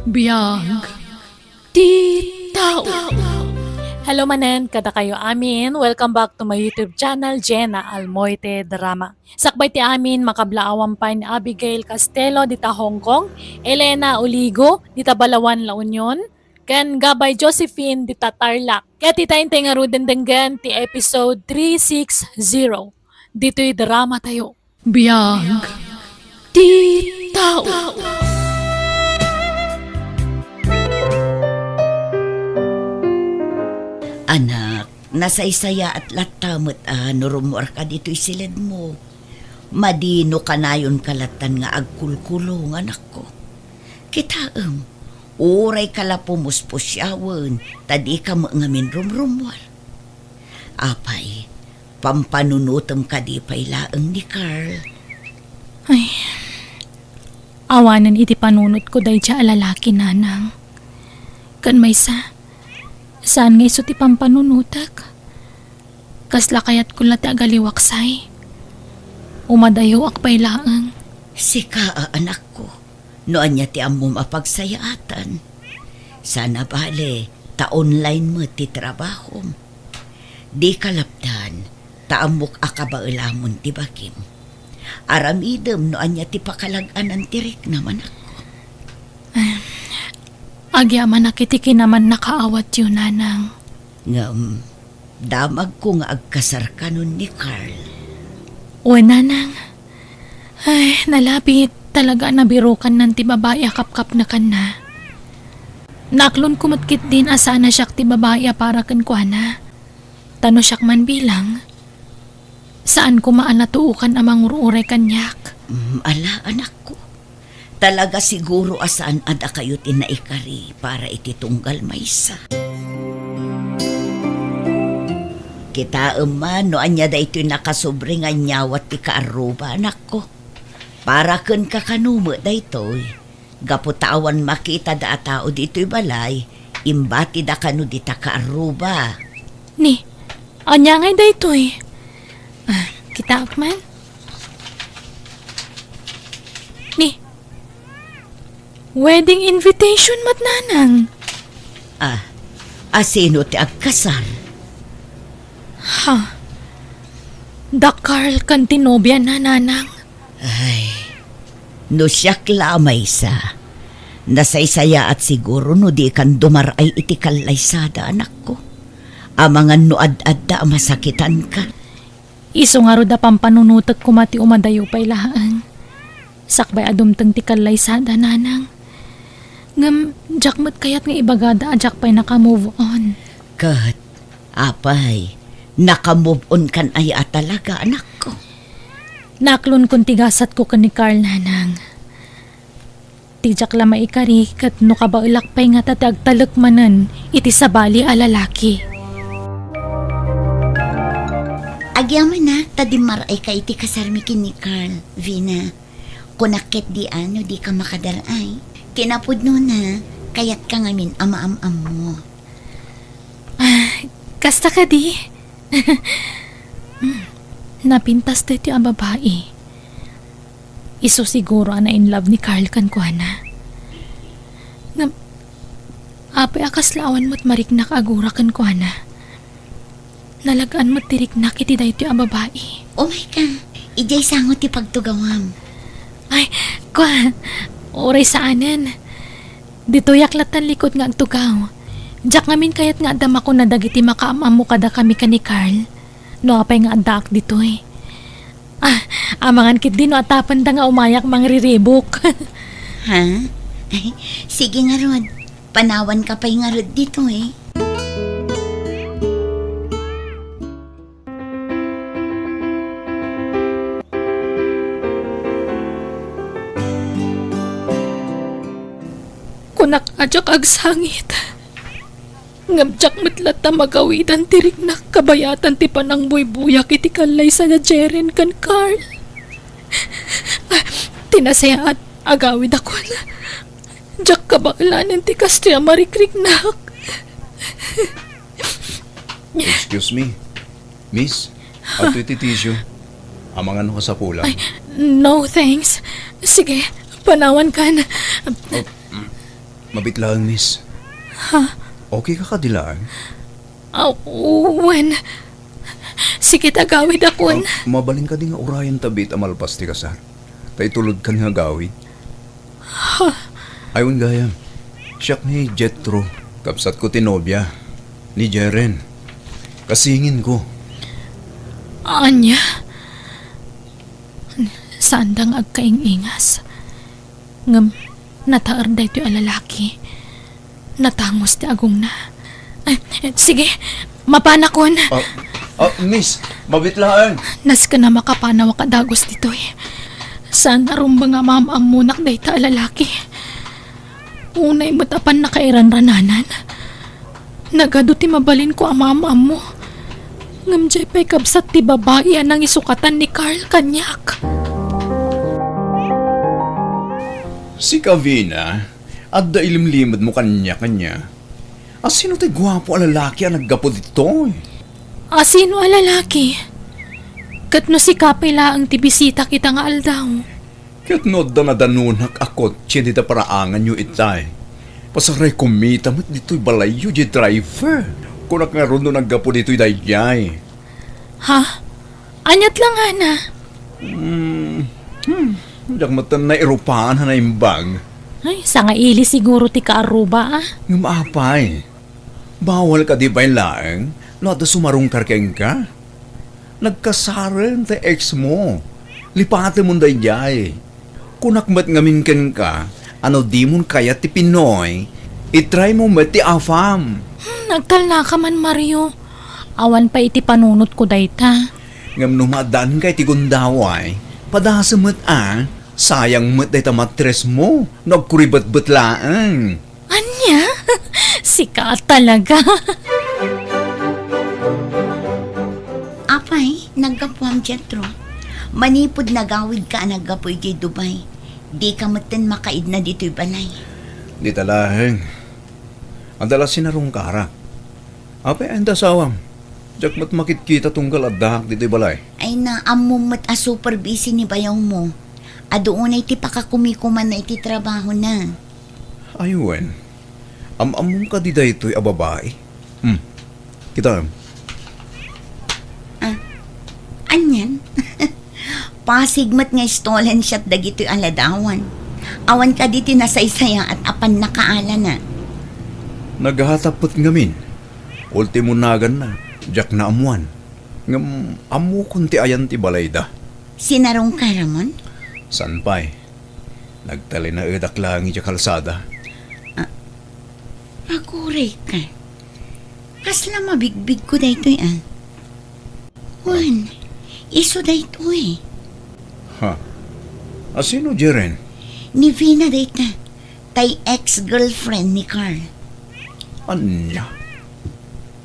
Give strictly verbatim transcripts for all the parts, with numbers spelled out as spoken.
Biag ti tao. Hello manen kadakayo amin. Welcome back to my YouTube channel, Jenna Almoite Drama. Sakbay ti amin, makablaawan pay ni Abigail Castelo dita Hong Kong, Elena Oligo dita Balawan, La Union, ken Gabay Josephine dita Tarlac. Ket ita intay ngaruden denggen ti episode three six zero. Ditoy drama tayo. Biag ti tao. Anak, nasaysayaat latta met a no rummuarka ditoy siledmo. Madi no kanayonka lattan nga agkulkulong, anakko. Kitaem, uray ka la pumuspusiawen, ta dika met ngamin rumrummuar. Apay, pampanunotem kadi pay laeng ni Carl? Ay, awanen iti panunotko daydiay a lalaki, nanang. Ken maysa, saan nga isu ti pampanunotek? Kasla kayatko la ti agaliwaksay. Umadayoak pay laeng. Sika a anakko, no ania ti ammom a pagsayaatan. Saan a bale, ta online met ti trabahom. Dika lapdan, ta ammok a kabaelamon ti bagim. Aramidem no ania ti pakalag-anan ti riknam, anakko. Agyamanak iti kinamannakaawatyo, nanang. Ngem, damagko nga agkasarkanon ni Carl. Wen, nanang. Ay, nalabit. Talaga a nabirukannan ti babai a kapkapnekanna. Naaklonko met ketdin a saan a siak ti babai a para kenkuana. Ta no siak man bilang, saan koma a natuokan a mangur-uray kaniak. Mm, ala, anakko. Talaga siguro a saan a dakayo ti naikari para iti tunggal maysa. Kitaem man no ania daytoy nakasobri nga inyawat ti kaarruba, anakko. Para kenka kano met daytoy. Gapu ta awan makita da a tao ditoy balay, imbatida kano dita kaarruba. Ni, ania ngay daytoy? Ah, kitaak man. Ni, wedding invitation met, nanang. Ah, asino ti agkasar? Ha? Da Carl ken ti nobiana, nanang. Ay, no siak la a maysa, nasaysayaat siguro no dikan dumar-ay iti kallaysada, anakko. Amangan no ad-adda a masakitanka. Isu ngarud a pampanunotek koma ti umadayo pay laeng. Sakbay a dumteng ti kallaysada, nanang. Ngem, diak met kayat nga ibagada a diak pay naka-move on. Ket, apay, naka-move on kan aya a talaga, anakko? Naaklonkon ti gasatko ken ni Carl, nanang. Ti diak la maikari ket no kabaelak pay ngata ti agtalek manen iti sabali a lalaki. Agyamanak ta dimmaray ka iti kasarmi ken ni Carl, Vina. Kunak ketdi a no dika makadar-ay. Kinapudnona, kayatka ngamin a maam-ammo. Ah, kasta kadi? Hmm, napintas daytoy a babai. Isu siguro a na-in love ni Carl kenkuana. Ngem, apay a kasla awan met mariknak a gura kenkuana? Nalagaan met ti riknak iti daytoy a babai. Umayka, idiay sango ti pagtugawam. Ay, kua, uray saanen. Ditoyak lattan likud nga agtugaw. Diak ngamin kayat nga adda makuna dagiti makaam-ammo kadakami ken ni Carl. No apay nga addaak ditoy. Ah, amangan ketdi no atapenda nga umayak mangriribok. Ha? Ay, sige ngarud. Panawanka pay ngarud ditoy. Kunak a diak agsangit. Ngem diak met latta magawidan ti riknak kabayatan ti panangbuybuyak iti kallaysada Jeren ken Carl. Ah, ti nasayaat, agawidakon. Diak kabaelanen ti kastoy a marikriknak. Excuse me, miss, adtoy ti tissue. Amangan no kasapulan. Ay, no, thanks. Sige, panawankan. Oh, mm. Mabit laeng, miss. Ha? Okay ka kadi laeng? Ah, wen. Sige, agawidakon. Ah, mabalin kadi nga urayen ta biit a malpas ti kasar? Ta itulodkan nga agawid. Ha? Ay, wen gayam. Siak ni Jethro, kabsatko ti nobia ni Jeren. Kasinginko. Ania? Saanda nga agkaing-ingas. Ngem nataer daytoy a lalaki. Natangus ti agongna. Ay, sige, mapanakon. Ah, ah, miss, mabit laeng. Nasken a makapanawak a dagus ditoy. Saan a rumbeng a maam-ammonak dayta a lalaki. Unay met a pannakairanrananan. Nagadu ti mabalinko a maam-ammo. Ngem diay pay kabsat ti babai a nangisukatan ni Carl kaniak. Sika, Vina, adda ilimlimedmo kaniak ania? Asino ti guapo a lalaki a naggapu ditoy? Asino a lalaki? Ket no sika pay laeng ti bisitak ita nga aldaw. Ket no adda nadanunak a kotse dita paraanganyo itay, pasaray kumita met ditoy balayyo diay driver. Kunak ngarud no naggapu ditoy daydiay. Ha? Aniat la ngana? Hmm, hmm, diak met nairupaan a naimbag. Ay, sangaili siguro ti kaarruba, ah. Ngem apay, bawal kadi pay laeng no adda sumarungkar kenka? Nagkasaren ti ex mo. Lipatemon daydiay. Kunak met ngamin kenka, a no dimon kayat ti Pinoy, itraymo met ti AFAM. Hmm, nagtalnaka man, Mario. Awan pay iti panunotko dayta. Ngem no maaddaanka iti gundaway, padasem met a, sayang met dayta matresmo no agkuribetbet laeng. Ania? Sika talaga. Apay, naggapuam, Jethro. Manipud nagawidka a naggapu idiay Dubai, dika metten makaidna ditoy balay. Dita laeng. Adda la sinarungkarak. Apay, anda asawam? Diak met makitkita tunggal addaak ditoy balay. Ay, ammom met a super busy ni bayawmo. Adu unay ti pakakumikumanna iti trabahona. Ay, wen. Am-ammom kadi daytoy a babai? Hmm. Kitaem. Ah, anian? Pasig met nga stolen shot dagitoy a ladawan. Awan kadi ti nasaysayaat a pannakaalana. Naghatap met ngamin. Ultimo naganna, diak naammuan. Ngem ammokon ti ayan ti balayda. Sinarungkaramon? Saan pay. Nagtalinaedak laeng idiay kalsada. Ah, agurayka. Kasla mabigbigko daytoy, ah. Wen, isu daytoy. Ha? Asino, Jeren? Ni Vina dayta. Tay ex-girlfriend ni Carl. Ania?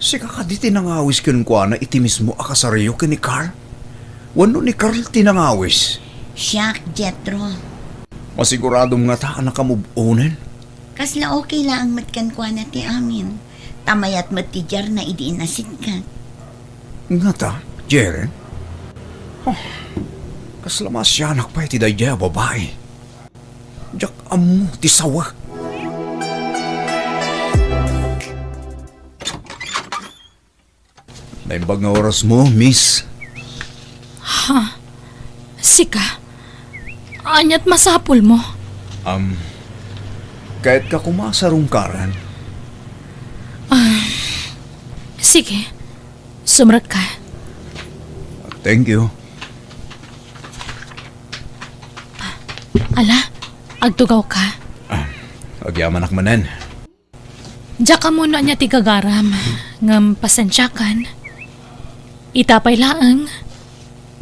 Sika kadi ti nangawis kenkuana iti mismo a kasaryo ken ni Carl? Wenno ni Carl ti nangawis? Siak, Jethro. Masiguradom ngata a nakamove onen? Kasla okay laeng met kenkuana ti amin. Ta mayat met ti diarna idi inasitgat. Ngata, Jeren? Oh, kasla maasianak pay ti daydiay a babai. Diak ammo ti sawa. Naimbag nga orasmo, miss. Ha? Sika? Aniat masapulmo? Um, kayatka koma a sarungkaran? Ah, sige. Sumrekka. Thank you. Ala, agtugawka. Ah, agyamanak manen. Diak ammo no ania ti gagaram, ngem pasensiakan. Ita pay laeng,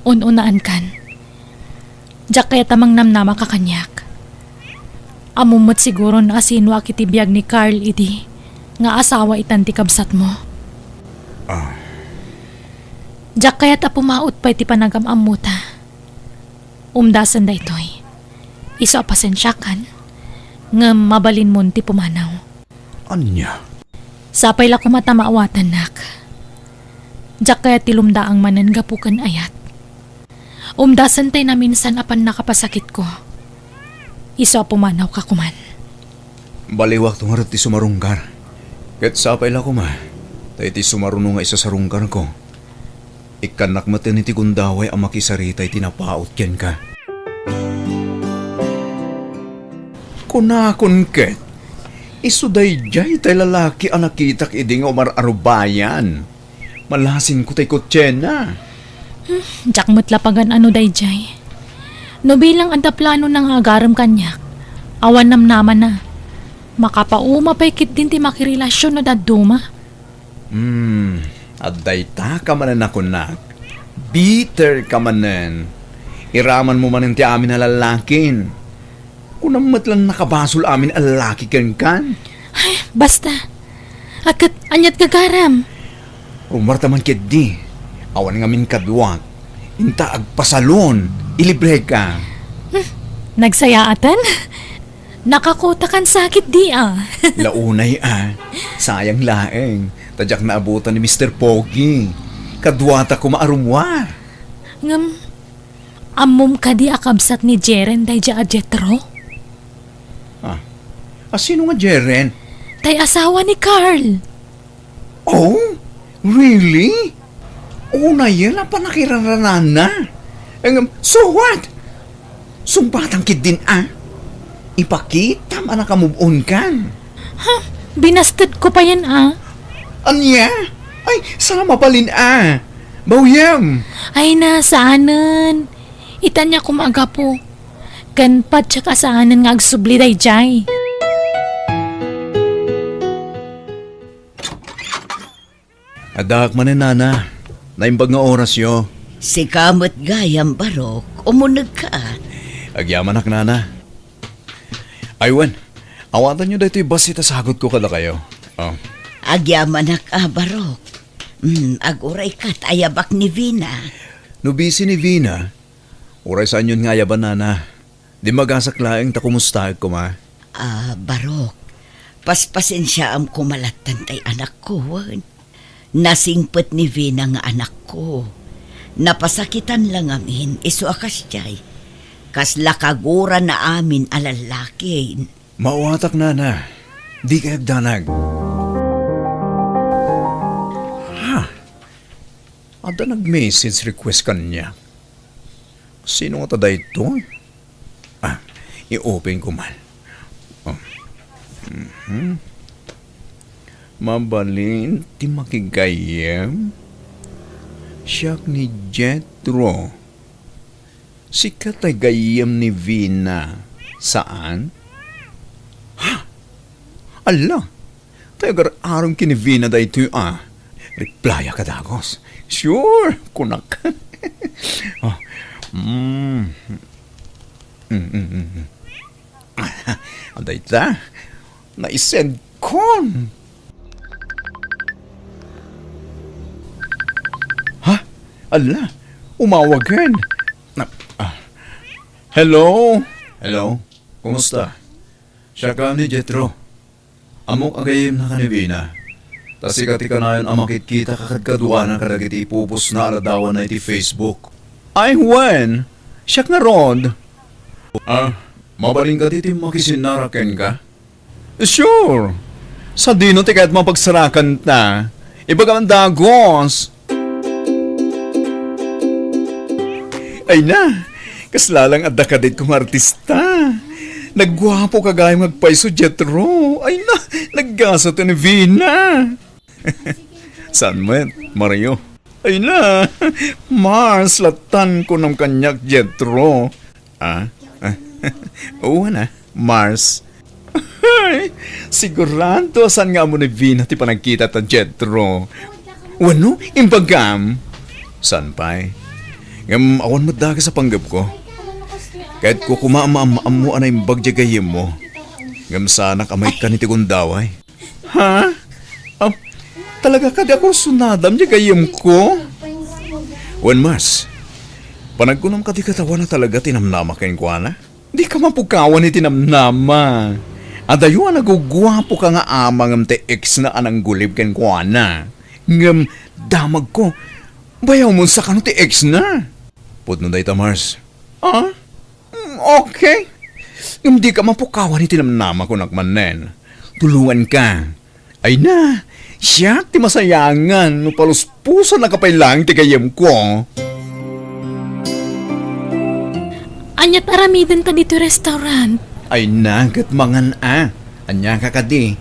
un-unaankan. Diak kayat a mangnamnamaka kaniak. Ammom met siguro no asinoak iti biag ni Carl idi nga asawa itan ti kabsatmo. Ah. Diak kayat a pumaut pay ti panagam-ammota. Umdasen daytoy. Isu a pasensiakan, ngem mabalinmon ti pumanaw. Ania? Sapay la koma ta maawatannak. Diak kayat ti lumdaang manen gapu ken ayat. Umdasen tay naminsan a pannakapasakitko. Isu a pumanawka koman. Baliwakto ngarud ti sumarunggar. Ket sapay la koma, ta iti sumaruno nga isasarunggarko, ikkannak met iti gundaway a makisarita iti napaut kenka. Kunakon ket, isu daydiay tay lalaki a nakitak idi nga umar-arubayan. Malasingko tay kotsena. Hmm, diak met la pagan-ano daydiay. No bilang adda planona nga agarem kaniak, awan namnamana. Makapauma pay ketdin ti makirelasionna dadduma. Hmm, adda ita ka manen a kunak. Bitter ka manen. Iramanmo manen ti amin a lallakin. Kunam met la nakabasol amin a lalaki kenkan. Ay, basta. A ket, ania't gagaram? Rumarta man ketdi. Awan ngamin kaduak. Inta agpasalon. Ilibreka. Hmm, nagsayaatan? Nakakotakan sakit di, ah. Launay, ah. Sayang laeng. Ta diak naabutan ni Mister Pogi. Kaduata koma a rummuar. Ngem, ammom kadi a kabsat ni Jeren daydiay a Jetro? Ah, a sino nga Jeren? Tay asawa ni Carl. Oh? Really? Unayen a pannakiraranana. Ngem, so what? Sungpatan ketdin a? Ipakitam a nakamove-on kan. Ha? Binastedko payen a? Ania? Ay, saan a mabalin a? Bawyem. Ay na, saanen. Ita ania koma a gapu. Ken patiek a saanen nga agsubli daydiay. Addaak manen, nana. Naimbag nga orasyo. Sika met gayam, Barok. Umunegka. Agyamanak, nana. Ay wen, awatanyo daytoy bassit a sagutko kadakayo. Oh. Agyamanak a, Barok. Hmm, agurayka ta ayabak ni Vina. No busy ni Vina, uray saanyon nga ayaban, nana. Dimmagasak laeng ta kumustaek koma. Ah, Barok, paspasensiaam koma lattan tay anakko, wen. Nasingpet ni Vina nga anakko. Napasakitan la ngamin, isu a kasdiay. Kasla kagurana amin a lallaki. Maawatak, nana. Dikay agdanag. Ha? Adda nag-message request kaniak. Sino ngata daytoy? Ah, i-open ko man. Oh. Mhm. Mabalin ti makigayyem? Siak ni Jetro. Sika tay gayyem ni Vina, saan? Ha? Ala! Tay agar-arom ken ni Vina daytoy a. Replyaak a dagus. Sure, kunak. Ah, mm. Mm, mm, mm, mm. Dayta, naisendkon. Ha? Ala, umawagen. Ah, ah. Hello? Hello? Kumusta? Siak ni Jetro. Ammok a gayyemnaka ni Vina. Ta sika ti kanayon a makitkita kadkaduana kadagiti ipupostna a ladawanna iti Facebook. Ay, wen! Siak ngarud. Ah, mabalin kadi ti makisinnarak kenka? Sure! Sadino ti kayatmo a pagsarakanta? Ibagam a dagus! Ay na, kasla lang adda kadit kong artista. Nagguapoka gayam nga agpayso, Jetro. Ay na, naggasat ni Vina. Saan met, Mario? Ay na, Mars, lattan kunam kaniak, Jetro. Ah? Wen a, Mars. Ay, sigurado a saan nga ammo ni Vina ti panagkita ta Jetro. Wenno, imbagam? Saan pay? Ngem awan met dakes a panggepko. Kayatko koma a maam-ammo a naimbag diay gayyemmo. Ngem saanak a maikkan iti gundaway. Ha? Ah, talaga kadi a kursunadam diay gayyemko? Wen, Mars, panagkunam kadi katawan a talaga ti namnama kenkuana? Dika mapukawan iti namnama. Adayo a naguguapoka nga ama ngem ti ex na a nanggulib kenkuana. Ngem damagko, bayawmon sa kano ti ex na. Pudno dayta, Mars. Ah? Mm, okay. Ngem dika mapukawan iti namnama, kunak manen. Tulonganka. Ay na, siak ti masayangan no paluspusannaka pay laeng ti gayyemko. Aniat aramidenta ditoy restaurant? Ay na, ket mangan a. Aniaka kadi?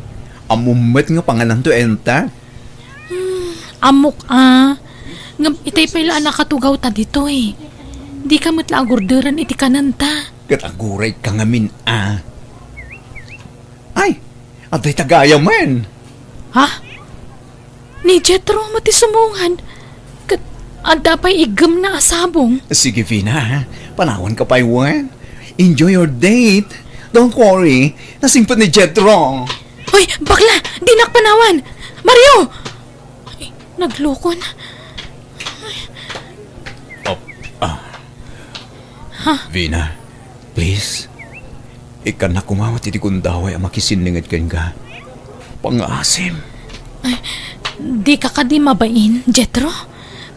Ammom met nga pangananto enta? Hmm, ammok a. Ngem itay pay la a nakatugawta ditoy. Dika met la agurderen iti kanenta. Ket agurayka ngamin a. Ay, adda ita gayamen. Ha? Ni Jethro met ti sumungad. Ket adda pay iggemna a sabong. Sige, Vina, ha? Panawanka pay wen. Enjoy your date. Don't worry. Nasingpet ni Jethro. Hoy, bakla! Dinak panawan! Mario! Ay, naglukon. Oh, ah. Ha? Vina, please. Ikkannak koma met iti gundaway a makisinninged kenka. Pangngaasim. Ay, dika kadi mabain, Jethro?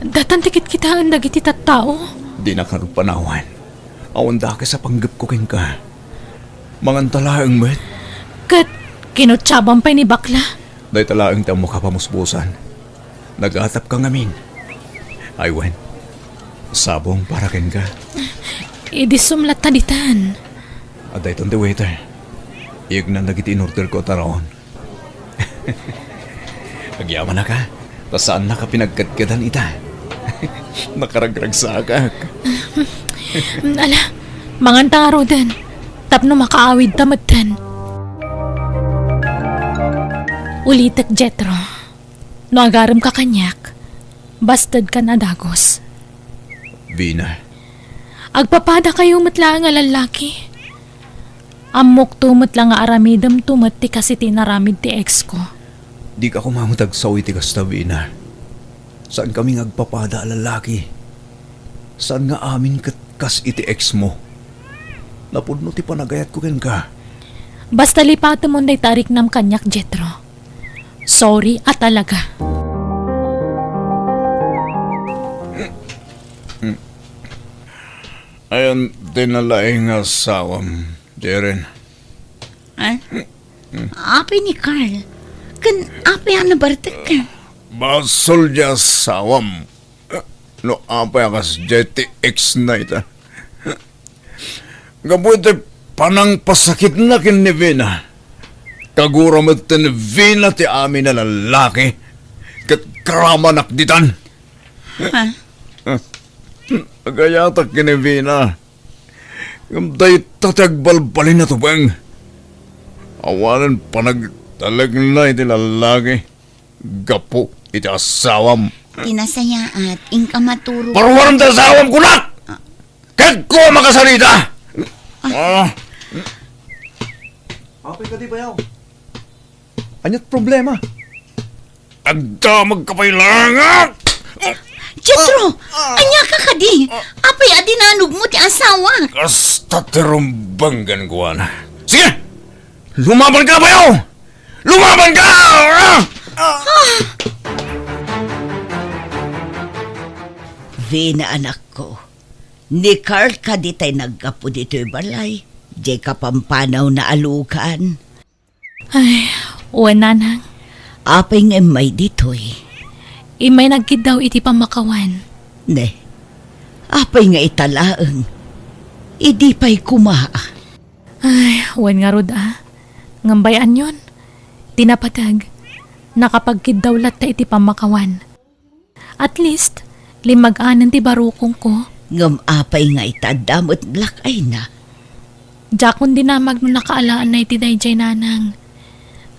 Datan ti kitkitaen dagiti tattao. Dinak ngarud panawan. Awan dakes a panggepko kenka. Manganta laeng met. Ket kinutsaban pay ni bakla. Dayta laeng ti ammoka a pamuspusan. Nagatapka ngamin. Ay wen, sabong para kenka. Idi sumlatta ditan. Adda itan ti waiter. Iyegnan dagiti inorderko a taraon. Agyamanaka, ta saannaka pinagkadkadan ita. Nakaragragsakak. Ala, manganta ngaruden, tapno makaawidta metten. Ulitek, Jethro. No agaremka kaniak, bastedkan a dagus. Vina. Agpapadakayo met laeng a lallaki. Ammokto met la nga aramidemto met ti kas iti inaramid ti ex ko. Dika koma met agsao iti kasta, Vina. Saankami nga agpapada a lallaki. Saan nga amin ket kas iti ex mo. Napudno ti panagayatko kenka. Basta lipatemon dayta a riknam kaniak, Jethro. Sorry a talaga. Ayan ti nalaing nga asawam, Jeren. Eh? Apay ni Carl? Ken apay a nabartek? Basol ti asawam. No apay a kas J T X na ita. Gapu iti panangpasakitna ken ni Vina, kagura met ni Vina ti amin a lallaki ket karamanak ditan. Ha? Agayatak ken ni Vina. Ngem dayta ti agbalbalin a tubeng. Awanen panagtalekna iti lallaki gapu iti asawam. Ti nasayaat, inka maturo. Paruarem ti asawam, kunak! Ah. Kagko a makasarita! Ah. Apay kadi, bayaw? Aniat problema? Agdamagka pay langak! Jethro! Ah! Aniaka kadi? Ah! Apay a dinanogmo ti asawak? Kasta ti rumbeng kenkuana. Sige! Lumabanka, bayaw! Lumabanka! Ah! Ah! Vina, anakko, ni Carl kadi tay naggapu ditoy balay, diay kapampanawna a lugan? Ay, wen, nanang. Apay nga immay ditoy? Immay nagkiddaw iti pammakawan. Ne, apay nga ita laeng? Idi pay koma. Ay, wen ngarud a. Ngem bay-anyon, ti napateg, nakapagkiddaw latta iti pammakawan. At least, limmaganen ti barukongko. Ngem apay nga ita adda met black eye na? Diakon dinamag no nakaalaanna iti daydiay, nanang.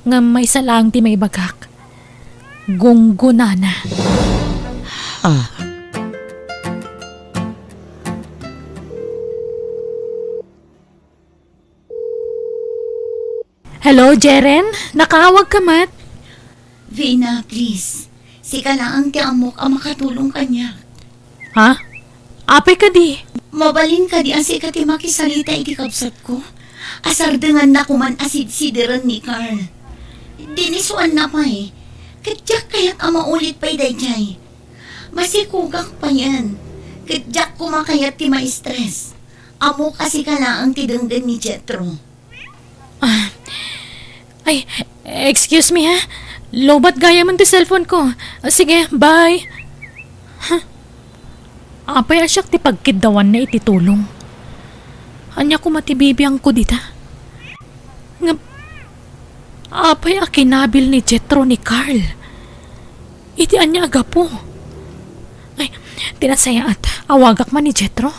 Ngem maysa laeng ti maibagak. Gunggonana. Ah. Hello, Jeren? Nakaawagka met? Vina, please. Sika laeng ti ammok a makatulong kaniak. Ha? Apay kadi? Mabalin kadi a sika ti makisarita iti kabsatko? Asardenganna koman a sidsideren ni Carl. Dinisuanna pay. Ket diak kayat a maulit pay daydiay. Masikogak payen. Ket diak koma kayat ti ma-stress. Ammok a sika laeng ti denggen ni Jethro. Ah, Ay, excuse me ha. Lowbat gayam ti cellphone ko. Sige, bye. Huh? Apay a siak ti pagkiddawanna iti tulong? Ania koma ti bibiangko dita? Ngem, apay a kinabil ni Jethro ni Carl? Iti ania a gapu? Ay, ti nasayaat, awagak man ni Jethro.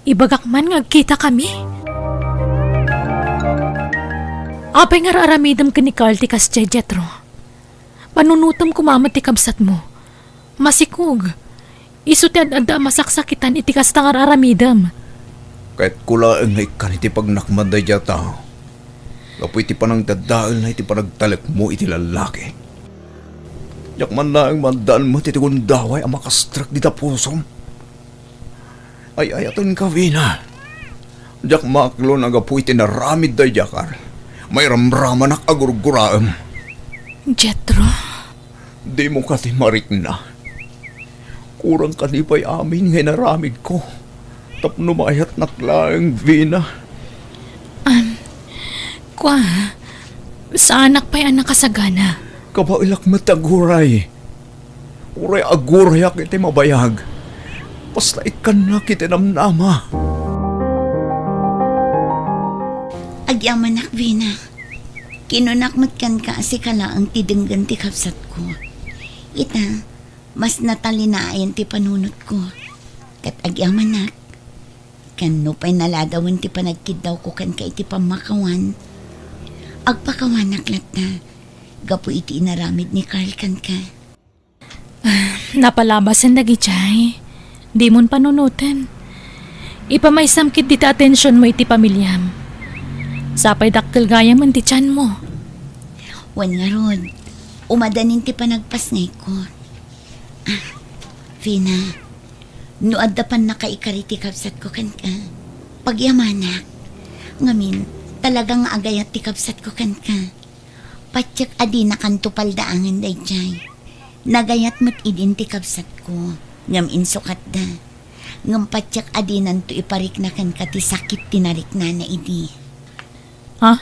Ibagak man nga agkitakami. Apay nga ar-aramidem ken ni Carl ti kasdiay, Jethro? Panunotem koma met ti kabsatmo. Masikog. Isu ti ad-adda a masaksakitan iti kasta nga ar-aramidem. Kayatko laeng nga ikkan iti pagnakman daydiay a tao. Gapu iti panangdadaelna iti panagtalekmo iti lallaki. Diak man laeng maaddaan met iti gundaway a makastrek dita pusom. Ay-ayatenka, Vina. Diak maaklon a gapu iti naramid daydiay a Carl. Mairamramanak a gurguraem. Jethro? Dimo kadi marikna? Kurang kadi pay amin nga inaramidko tapno maayatnak laeng, Vina? Am, kua, saanak pay a nakasagana. Kabaelak met ti aguray. Uray agurayak iti mabayag. Basta ikkannak iti namnama. Agyamanak, Vina. Kinunak met kenka a sika laeng ti denggen ti kabsatko. Ita, mas natalinaen ti panunotko. Ket agyamanak, ken no pay naladawen ti panagkiddawko kenka iti pammakawan, agpakawanak latta gapu iti inaramid ni Carl kenka. Ah, napalabasen dagidiay. Dimon panunoten. Ipamaysam ketdi ti atensionmo iti pamiliam. Sapay dakkel gayamen ti tianmo. Wen ngarud, umadanin ti panagpasngayko. Ah, Vina, no adda pannakaikari ti kabsatko kenka, pagyamanak. Ngamin, talaga nga agayat ti kabsatko kenka. Patiek a dinakanto paldaangen daydiay. Nagayat met idin ti kabsatko, ngem insukatda. Ngem patiek a dinanto iparikna kenka ti sakit ti nariknana idi. Ha?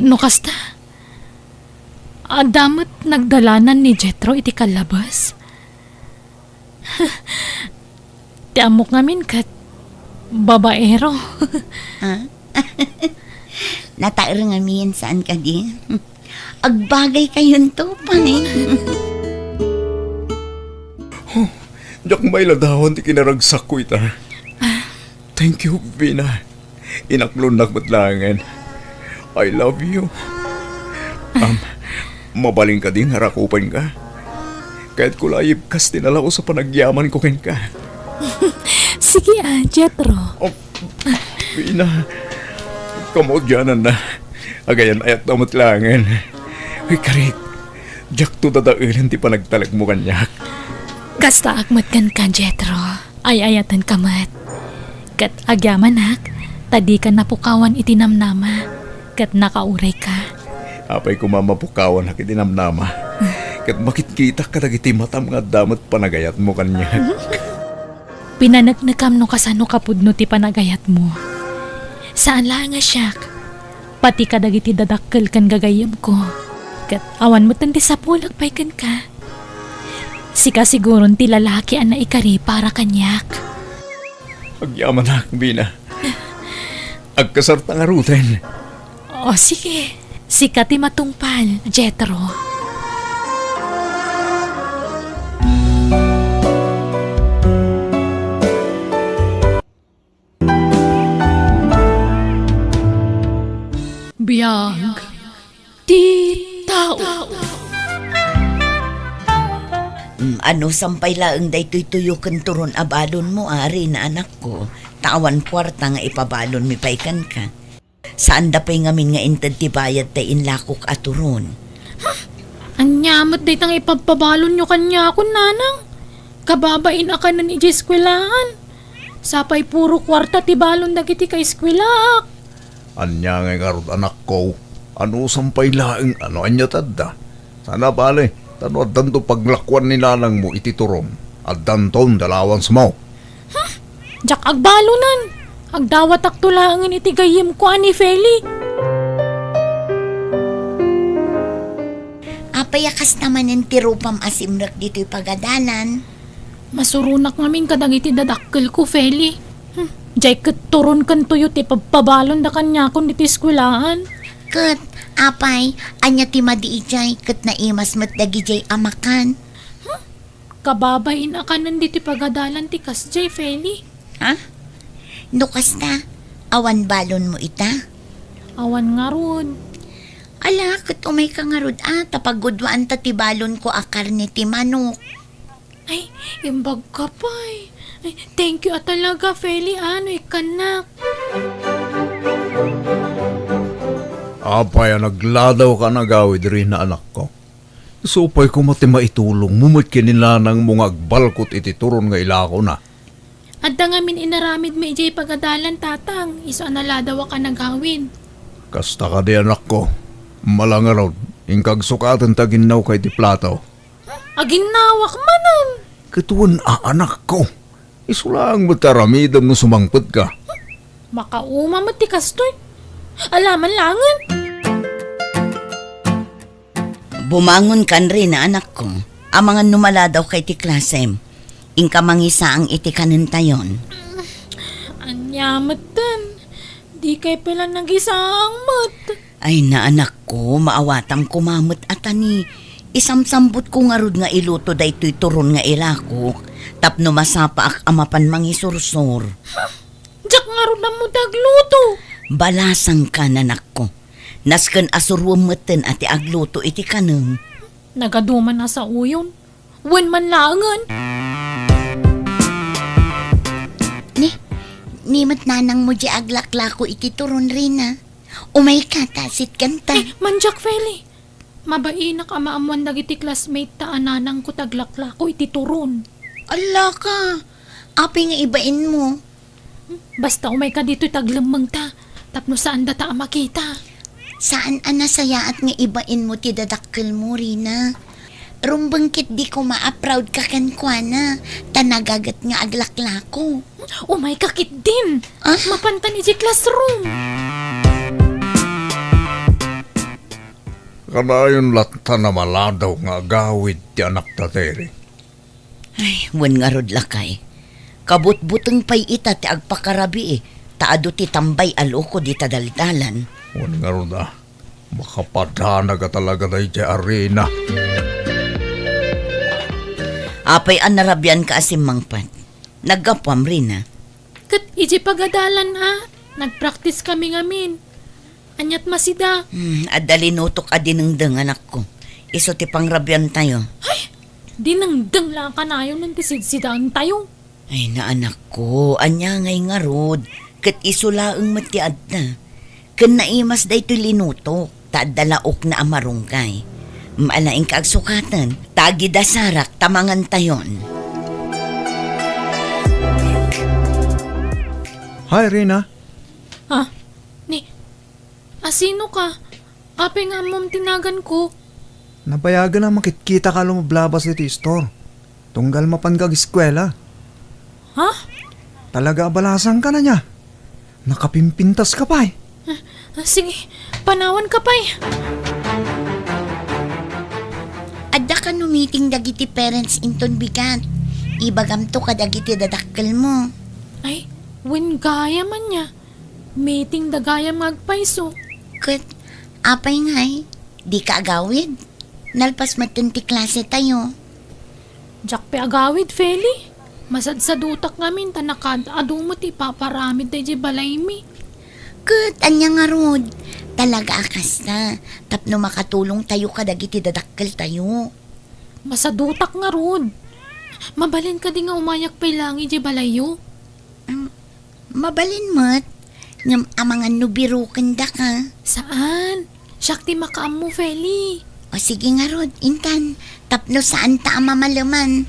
No kasta, adda met nagdalanan ni Jethro iti kallabes? Ti ammok ngamin ket babaero. Ah? Nataer ngamin, saan kadi? Agbagay kayonto pay. Oh, diak mailadawan ti kinaragsakko ita. Ah. Thank you, Vina. Inaklonnak met laengen. I love you. Am, mabalin kadi nga rakupenka? Kayatko la a yibkas ti nalaus a panagyamanko kenka. Sige a, Jethro. Oh, Vina, kamaudiananna. Agayan-ayatna met laengen. Uy, karik, diakto dadaelen ti panagtalekmo kaniak. Kastaak met kenka, Jethro. Ay-ayatenka met. Ket agyamanak, ta dika napukawan iti namnama, ket nakaurayka. Apay koma mapukawanak iti namnama, ket makitkitak kadagiti matam nga adda met panagayatmo kaniak. Pinaneknekam no kasano kapudno ti panagayatmo. Saan laeng a siak, pati kadagiti dadakkel ken gagayyemko. Ket awan metten ti sapulek pay kenka. Sika siguron ti lalaki a naikari para kaniak. Agyamanak, Vina. Agkasarta ngaruden. O, sige. Sika ti matungpal, Jethro. Biag ti tao. Mm, anusan pay laeng daytoy tuyo ken turon a balonmo, Ari, anakko, ta awan kuarta nga ipabalonmi pay kenka. Saanda pay ngamin nga inted ti bayad ta inlakok a turon. Ania met dayta nga ipabpabalonyo kaniakon, nanang? Kababain a kanen idiay eskuelaan. Sapay puro kuarta ti balon dagiti kaeskuelaak. Ania ngay ngarud, anakko? Anusan pay laeng a no ania ti adda? Saan a bale, ta no addanto paglakuan ni nanangmo iti turom, addanton ti allowance-mo. Hmm, diak agbalonen. Agdawatakto laengen iti gayyemko a ni Feli. Apay a kasta manen ti rupam a simrek ditoy pagadalan? Masuronak ngamin kadagiti dadakkelko, Feli. Hmm, jay ket turonkantoyo ti pabpabalonda kaniakon ditoy eskuelaan. Ket, apay, ania ti madi idiay ket naimas met dagidiay a makan? Hmm, kababain a kanen ditoy pagadalan ti kasdiay, Feli. Ha? No kasta, awan balonmo ita? Awan ngarud. Ala, ket umayka ngarud a, ta pagudwaanta ti balonko a karne ti manok. Ay, imbag ka pay. Ay, thank you a talaga, Feli, a, no ikkannak. Apay a nagladaw ka a nagawid, Rina, anakko? Isu pay koma ti maitulongmo met ken ni nanangmo nga agbalkot iti turon nga ilakona. Adda ngamin inaramidmi idiay pagadalan, Tatang, isu a naladaw a nagawid. Kasta kadi, anakko. Mala ngarud, inka agsukaten ta aginnawka iti plato. Aginnawak manen. Ket wen a, anakko. Isu laeng met ti aramidem no sumangpetka. Makauma met ti kastoy. Alaman laengen. Bumangonkan, Rina, anakko. Amangan no maladawka iti klasem. Inka mangisaang iti kanentayon. Ania metten? Dikay pay la nagisaang met. Ay, na, anakko, maawatam koma met a tani. Isamsambutko ngarud nga iluto daytoy turon nga ilakok tapno masapaak a mapan mangisursor. Diak ngarud ammo ti agluto. Balasangkan, anakko. Nasken a suroem metten a ti agluto iti kanem. Nagaduman a saoyon. Wen man laengen. Ni, ni met nanangmo diay aglaklako iti turon, Rina. Umayka ta asitkanta. Eh, mandiak, Feli. Mabainak a maammuan dagiti classmate ta a nanangko ti aglaklako iti turon. Allaka, apay nga ibainmo? Basta umayka ditoy ta aglemmengta, tapno saandata a makita. Saan a nasayaat nga ibainmo ti dadakkelmo, Rina. Rumbeng ketdi koma a proud ka kenkuana, ta nagaget nga aglaklako. Umayka ketdin. Ah? Mapantan idiay classroom. Kanayon latta a maladaw nga agawid ti anakta, Terry. Ay, wen ngarud, lakay. Kabutbuteng pay ita ti agpakarabii, ta adu ti tambay a lukod ita daldalan. Wen ngarud a, makapadanag a talaga daydiay a Rina. Apay a narabianka a simmangpet? Naggapuam, Rina? Ket idiay pagadalan a, nagpraktiskami ngamin. Aniat masida? Hmm, adda linutok a dinengdeng, anakko. Isu ti pangrabiantayo. Ay! Dinengdeng la kanayon ti sidsidaentayo. Ay, na, anakko, ania ngay ngarud? Ket isu laeng met ti adda. Ken naimas daytoy linutok, ta adda la ukna a marunggay. Maalaingka agsukaten, ta agidasarak ta mangantayon. Hi, Rina. Ah, ni, asino ka? Apay nga ammom ti naganko? Nabayagen a makitkita ka lumablabas iti istor. Tunggal mapan ka ageskuela. Ha? Talaga a balasang ka na niya. Nakapimpintas ka pay. Ah, ah, sige, panawan ka pay. Adda kano meeting dagiti parents inton bigat. Ibagamto kadagiti dadakkelmo. Ay, wen gayam ania. Meeting da gayam nga agpayso. Ket, apay ngay, dika agawid? Nalpas metten ti klasetayo. Diak pay agawid, Feli. Masadsadutak ngamin ta nakaad-adu met ti ipaparamid daydiay balaymi. Ket, ania ngarud? Talaga a kasta, tapno makatulongtayo kadagiti dadakkeltayo. Masadutak ngarud. Mabalin kadi nga umayak pay laeng idiay balayyo? Am, mabalin met. Ngem amangan no birokendaka. Saan? Siak ti makaammo, Feli. O sige ngarud, intan, tapno saanta a mamaleman.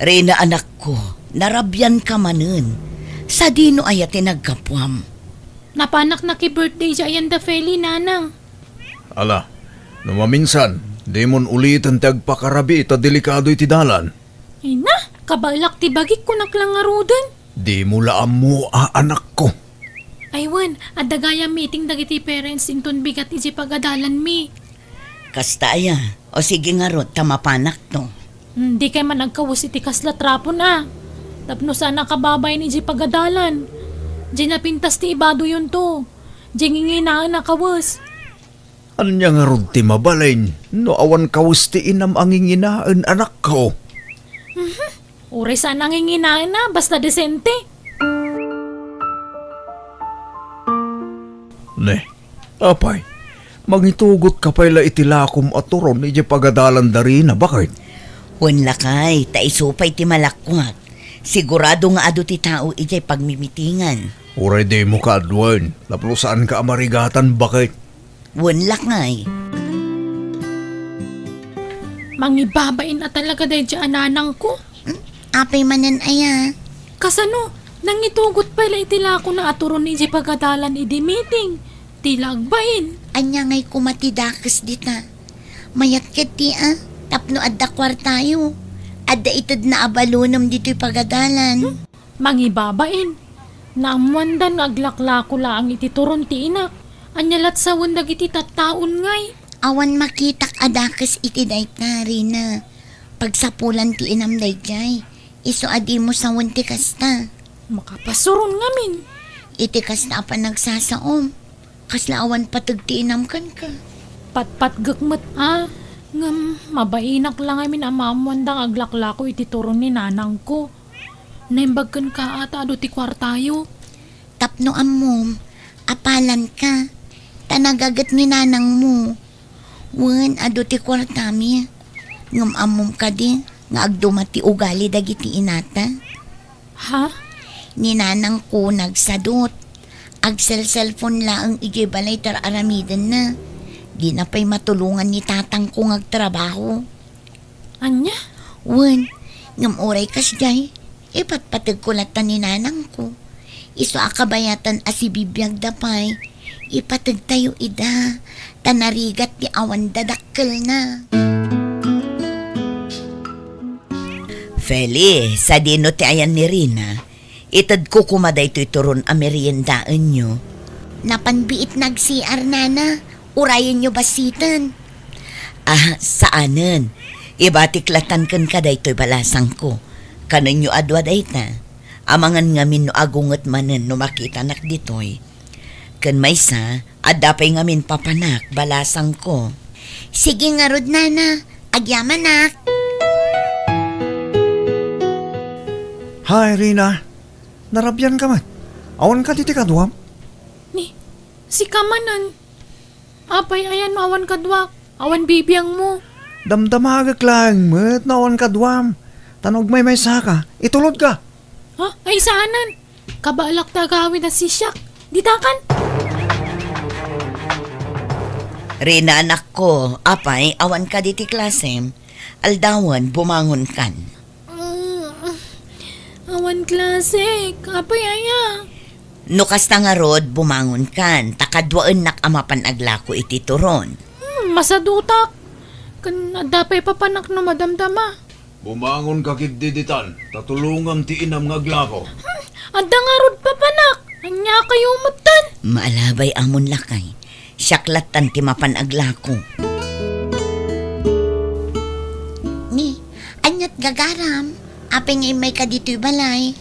Rina, anakko, narabian ka manen. Sadino aya ti naggapuam? Napanak naki-birthday idiay ayan da Feli, Nanang. Ala, no maminsan, dimon uliten ti agpakarabii ta delikado iti dalan. Ay na, kabaelak ti bagik, kunak la ngaruden. Dimo la ammo a anakko. Ay wen, adda gayam meeting dagiti parents inton bigat iti pagadalanmi. Kasta aya? O sige ngarud, ta mapanakto. Hmm, dikay man agkawes iti kasla trapon a. Tapno saan a kababain iti pagadalan. Diay napintas ti ibadoyonto. Diay nginginaen a kawes. Ania ngarud ti mabalin no awan kawes ti inam a nginginaen, anakko? Mhm. Uray saan a nginginaen a, basta desente. Ne, apay, mangitugotka pay la iti lakom a turon idiay pagadalan da Rina, baket? Wen lakay, ta isu pay ti malakkuak. Sigurado nga adu ti tao idiay pagmimitingan. Uray dimo kaaduen, tapno saanka a marigatan, baket? Wen lakay. Mangibabain a talaga daydiay a nanangko. Hmm? Apay manen aya? Kasano? Nangitugot pay la iti lakona a turon idiay pagadalan idi meeting. Ti la agbain. Ania ngay koma ti dakes dita? Mayat ketdi a, tapno adda kuartayo. Adda itedna a balonem ditoy pagadalan. Hmm? Mangibabain. Naammoandan nga aglaklako laeng iti turon ti inak. Ania lat sawen dagiti tattaon ngay? Awan makitak a dakes iti dayta, Rina. Pagsapulan ti inam daydiay. Isu a dimo sawen ti kasta. Makapasuron ngamin. Iti kasta a panagsasaom. Kasla awan pateg ti inam kenka. Patpatgek met a, ngem mabainak la ngamin a maammoanda nga aglaklako iti turon ni nanangko. Naimbag kenka a ta adu ti kuartayo. Tapno ammom, apalanka, ta nagaget ni nanangmo. Wen, adu ti kuartami. Ngem ammom kadi nga agduma ti ugali dagiti inata? Ha? Ni nanangko nagsadut. Agselselpon laeng idiay balay ti ar-aramidenna. Dina pay matulongan ni tatangko nga agtrabaho. Ania? Wen, ngem uray kasdiay, ipatpategko latta ni nanangko. Isu a kabayatan a sibibiagda pay, ipategtayo ida, ta narigat ti awan dadakkelna. Feli, sadino ti ayan ni Rina? Itedko koma daytoy turon a meriendaenyo. Napan biit nag-C R, nana. Urayenyo bassiten. Ah, saanen. Ibatik latan kenka daytoy balasangko. Kanenyo a dua dayta. Amangan ngamin no agunget manen no makitanak ditoy. Ken maysa, adda pay ngamin papanak, balasangko. Sige ngarud, nana. Agyamanak. Hi, Rina. Narabianka met. Awanka ditoy kaduam? Ni, sika manen. Apay, ayan no awan kaduak? Awan bibiangmo. Damdamagek laeng met no awan kaduam. Ta no agmaymaysaka, itulodka. Ha? Ay, saanen. Kabaelak ti agawid a sisiak. Ditakan. Rina, anakko, apay, awanka ditoy klasem? Aldawen, bumangonkan. Mm, awan klasek. Apay aya? No kasta ngarud, bumangonkan, ta kaduaennak a mapan aglako iti turon. Hmm, masadutak. Ken adda pay papanak no madamdama. Bumangonka ketdi ditan, ta tulongam ti inam nga aglako. Hmm, adda ngarud papanak. Ania kayo metten? Maalabay amon lakay. Siak lattan ti mapan aglako. Ni, aniat gagaram? Apay nga immayka ditoy balay?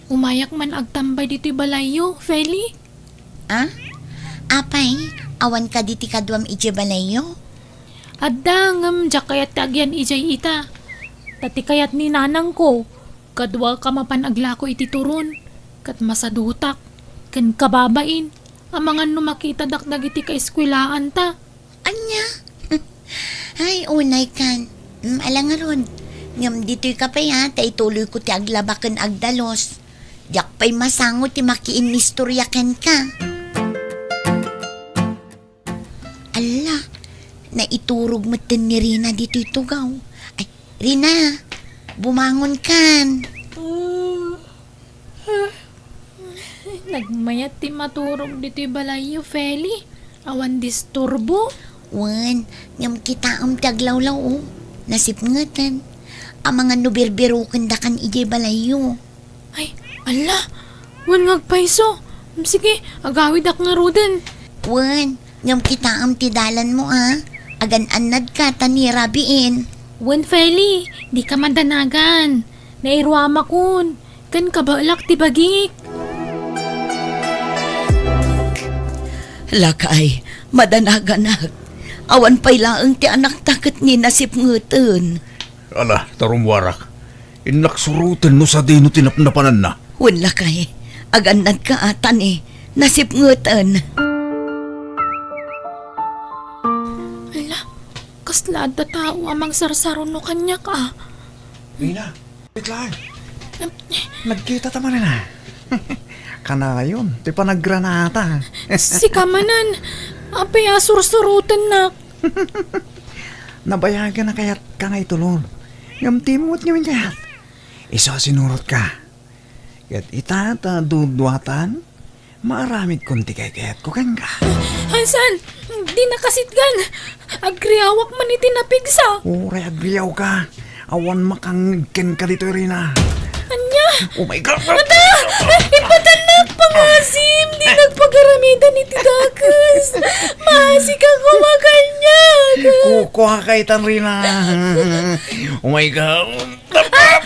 Umayak man agtambay ditoy balayyo, Feli. Ah? Apay, awan kadi ti kaduam idiay balayyo? Adda, ngem diak kayat ti agyan idiay ita. Ta ti kayat ni nanangko, kaduak a mapan aglako iti turon, ket masadutak, ken kababain. Amangan no makitadak dagiti kaeskuelaanta. Ania? Ay, unay kan. Mm, ala ngarud. Ngem ditoy ka pay, ha, ta ituloyko ti aglaba ken agdalus. Diak pay masango ti makiinnistoria kenka. Alla, naiturog metten ni Rina ditoy tugaw. Ay, Rina, bumangon kan. Nagmayat ti maturog ditoy balayyo, Feli. Awan disturbo. Wen, ngem kitaem ti aglawlaw, o. Nasipngeten. Amangan no birbirokendakan idiay balayyo. Ay, alla! Wen nga agpayso! Sige, agawidak ngaruden. Wen, ngem kitaem ti dalanmo a. Agan-annadka ta ni rabiin. Wen, Feli, dika madanagan. Nairuamakon, ken kabaelak ti bagik. Lakay, madanaganak. Awan pay laeng ti anakta ket ni nasipngeten. Ala, ta rummuarak. Innak suroten no sadino ti napnapananna. Wen lakay, agannadka a ta ni nasipngeten. Ala, kasla adda tao a mangsarsaruno kaniak a. Rina, wait lang. Nagkita ta manen a. Kanayon, ti panagranata. Sika manen, apay a sursurotennak? Nabayagan a kayatka nga itulod. Ngem ti met ngamin kayat. Isu a sinurotka. Ket ita ta duduatan, maaramidkon ti kaykayatko kenka. Hansan, di nakasitgan. Agriawak man iti napigsa. Uray agriawka. Awan makangngeg kenka ditoy, Rina. Ania? Oh my God! Ata! Ipatannak, pangasim! Di nagpagaramidan iti dakes! Maasika koma kaniak! Kukuha ka itan, Rina. Oh my God! Ah!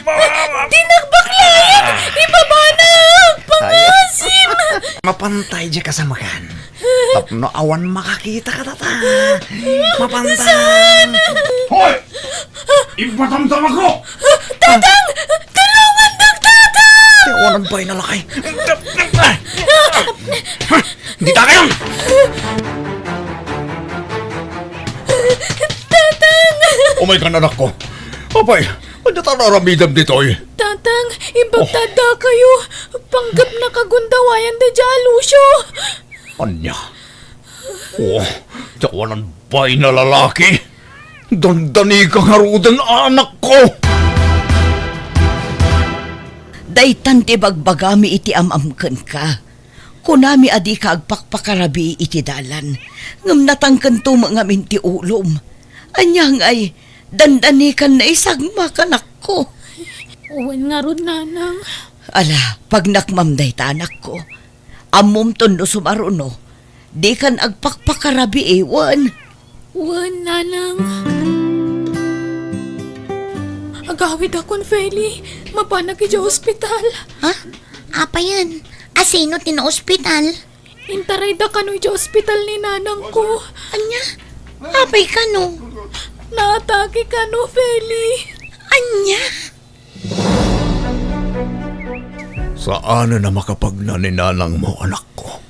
Di nagbaklayan! Ibabanak! Pangasim! Mapantay di kasamakan. Tapno awan makakita kadata. Mapantay. Saan? Hoy! Ipatamtamakko! Tatang! Tulungan, Tatang! Ti awanan pay nalakay. Dita kayo! Tatang! Umay ka, anakko. Apay, ania ta aramidem ditoy? Tatang, imbag ta adda kayo. Panggep nakagundawayan da dia Lucio. Ania? Oh, ti awanan pay nalalaki. Dandanika ngaruden, anakko. Daytan ti bagbagami iti am-am kenka. Kunami a dika agpakpakarabii iti dalan, ngem natangkento met ngamin ti ulom. Ania ngay, dandanikan naisagmak, anakko. Wen ngarud, nanang. Ala, pagnakmam dayta, anakko. Ammomton no sumaruno, dikan agpakpakarabii, wen. Wen, nanang. Agawidakon, Feli. Mapanak idiay ospital. Ha? Apayen? Asino ti naospital? Intarayda kano idiay ospital ni nanangko. Ania? Apay kano? Naatake kano, Feli. Ania? Saanen a makapagna ni nanangmo, anakko.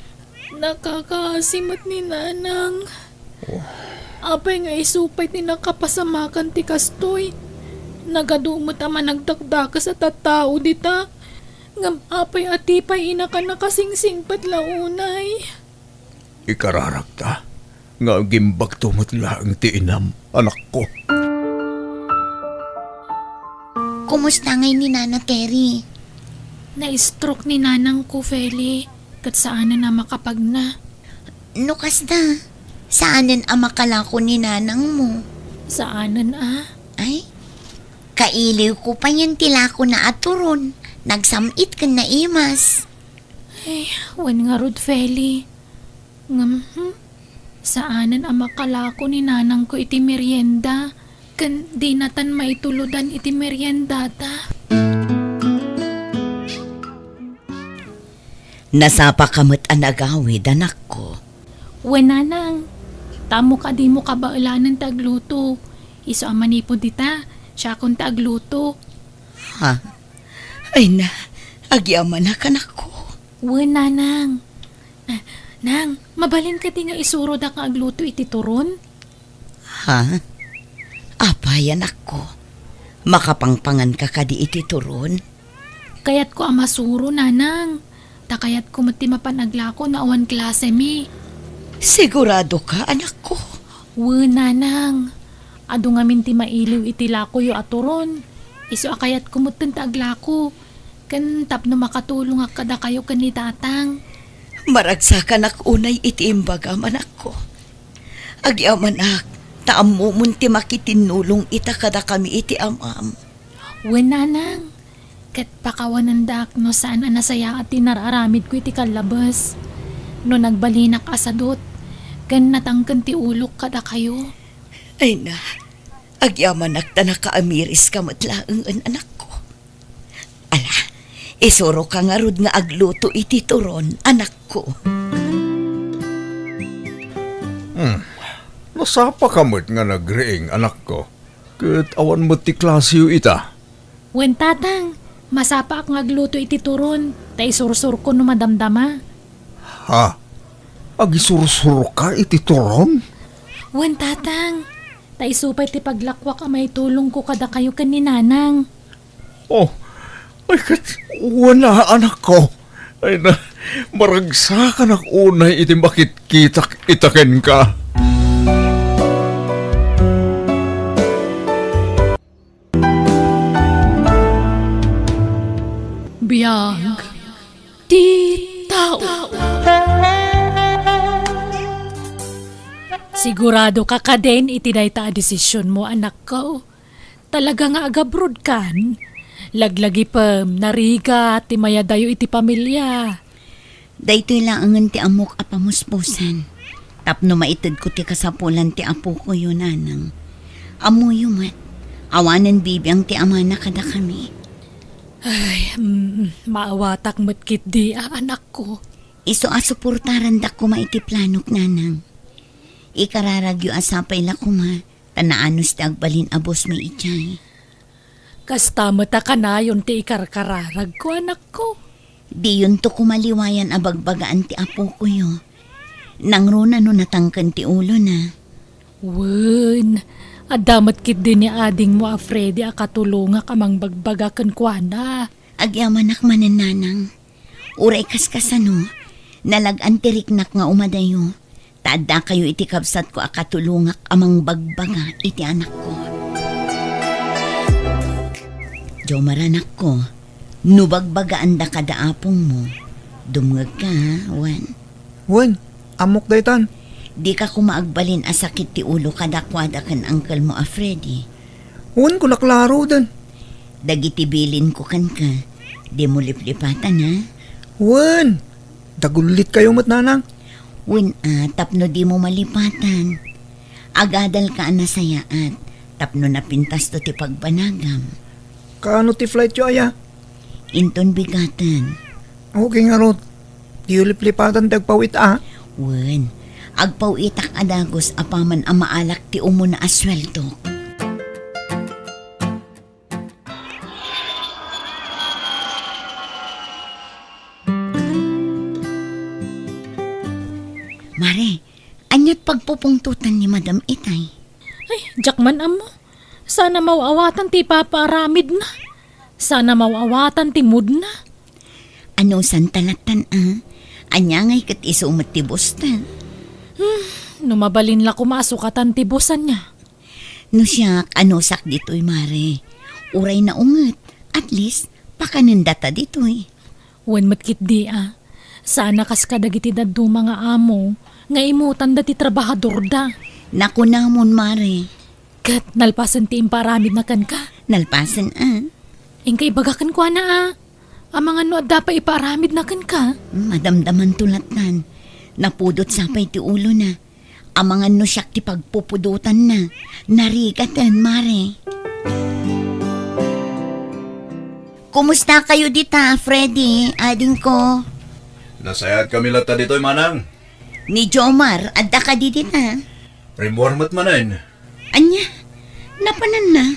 Nakakaasi met ni nanang. Oh. Apay nga isu pay ti nakapasamakan ti kastoy? Nagadu met a managdakdakes a tattao dita. Ngem apay a ti pay inak a nakasingsingpet la unay? Ikararakta nga agimbagto met laeng ti inam, anakko. Kumusta ngay ni Nana Terry? Na-stroke ni nanangko, Feli, ket saanen a makapagna. No kasta, saanen a makalako ni nanangmo? Saanen a? Ay, kailiwko payen ti lakona a turon. Nagsam-it ken naimas. Ay, wen ngarud, Feli. Ngem, hmm, saanen a makalako ni nanangko iti merienda, ken dinatan maitulodan iti meriendata. Nasapaka met a nagawid, anakko. Wen, nanang. Tamok a dimo kabaelanen ti agluto. Isu a manipud dita, siakon ti agluto. Ha? Ay na, agyamanak, anakko. Wen, nanang. Ah, nang, mabalin kadi nga isurodak nga agluto iti turon? Ha? Apay, anakko? Makapangpanganka kadi iti turon? Kayatko a masuro, nanang. Ta kayatko met ti mapan aglako no awan klasemi. Siguradoka, anakko? Wen, nanang. Adu ngamin ti mailiw iti lakoyo a turon. Isu a kayatko metten ti aglako. Ken tapno makatulongak kadakayo ken ni Tatang. Maragsakanak unay iti imbagam, anakko. Agyamanak, ta ammomon ti makitinnulong ita kadakami iti am-am. Wen, nanang. Ket pakawanendak no saan a nasayaat ti nararamidko iti kallabes. No nagbalinak a sadut, ken natangken ti ulok kadakayo. Ay na, agyamanak ta nakaamiriska met laengen, anakko. Ala, isuroka ngarud nga agluto iti turon, anakko. Hmm, nasapaka met nga nagriing, anakko. Ket awan met ti klaseyo ita. Wen, tatang, masapaak nga agluto iti turon, ta isursurko no madamdama. Ha? Agisursurka iti turon? Wen, tatang, ta isu pay ti paglakuak a maitulongko kadakayo ken ni nanang. Oh, ay ket, wen a, anakko. Ay na, maragsakanak unay iti makitkitak ita kenka. Biag ti tao. Sigurado ka kadin iti dayta a desisionmo, anakko? Talaga nga agabrodkan? Laglagipem, narigat ti mayadayo iti pamilia. Daytoy laengen ti ammok a pamuspusan tapno maitedko ti kasapulan ti apokoyo, nanang. Ammoyo met, awanen bibiang ti amana kadakami. Ay, mm, maawatak met ketdi a, anakko. Isu a suportarandak koma iti planok, nanang. Ikararagyo a sapay la koma ta naanus ti agbalin a bosmi idiay. Kasta met a kanayon ti ikarkararagko, anakko. Diyonto koma liwayan a bagbagaan ti apokoyo. Nangruna no natangken ti ulona. Wen, adda met ketdi ni adingmo a Freddy a katulongak a mangbagbaga kenkuana. Agyamanak manen, nanang. Uray kaskasano, nalag-an ti riknak nga umadayo, ta addakayo iti kabsatko a katulongak a mangbagbaga iti anakko. Jomar, anakko, no bagbagaanda kada apongmo, dumngegka, ha, wen? Wen, ammok daytan. Dika koma agbalin a sakit ti ulo kadakuada ken angkelmo a Freddy. Wen, kuna klaroden. Dagiti bilinko kenka, dimo liplipatan, ha? Wen, dagullit kayo met, nanang. Wen, a, tapno dimo malipatan. Agadalka a nasayaat, tapno napintasto ti pagbanagam. Kaano ti flightyo aya? Inton bigaten. Okay ngarud. Diyo liplipatan ti agpaw-it a. Wen, agpaw-itak a dagus apaman a maalak ti umuna a sueldok. Mare, ania't pagpupungtotan ni Madam itay? Ay, diak man ammo. Saan a maw-awatan ti ipapaaramidna. Saan a maw-awatan ti moodna. Anusanta lattan a? Ania ngay ket isu met ti bosta? Hmm, no mabalin la koma a sukatan ti bosta ania. No siak, anusak ditoy, mare. Uray naunget, at least, pakanendata ditoy. Wen met ketdi a. Saan a kas kadagiti dadduma nga amo nga imutanda ti trabahadorda. Nakunamon, mare. Ket nalpasen ti impaaramidna kenka? Nalpasen a. Inka ibaga kenkuana a. Amangan no adda pay ipaaramidna kenka? Madamdamanto lattan. Napudot sapay ti ulona. Amangan no siak ti pagpupudotanna. Narigaten, mare. Kumusta kayo dita, Freddy, adingko? Nasayaat kami latta ditoy, manang. Ni Jomar, adda kadi dita? Rimmuar met manen. Ania? Napananna?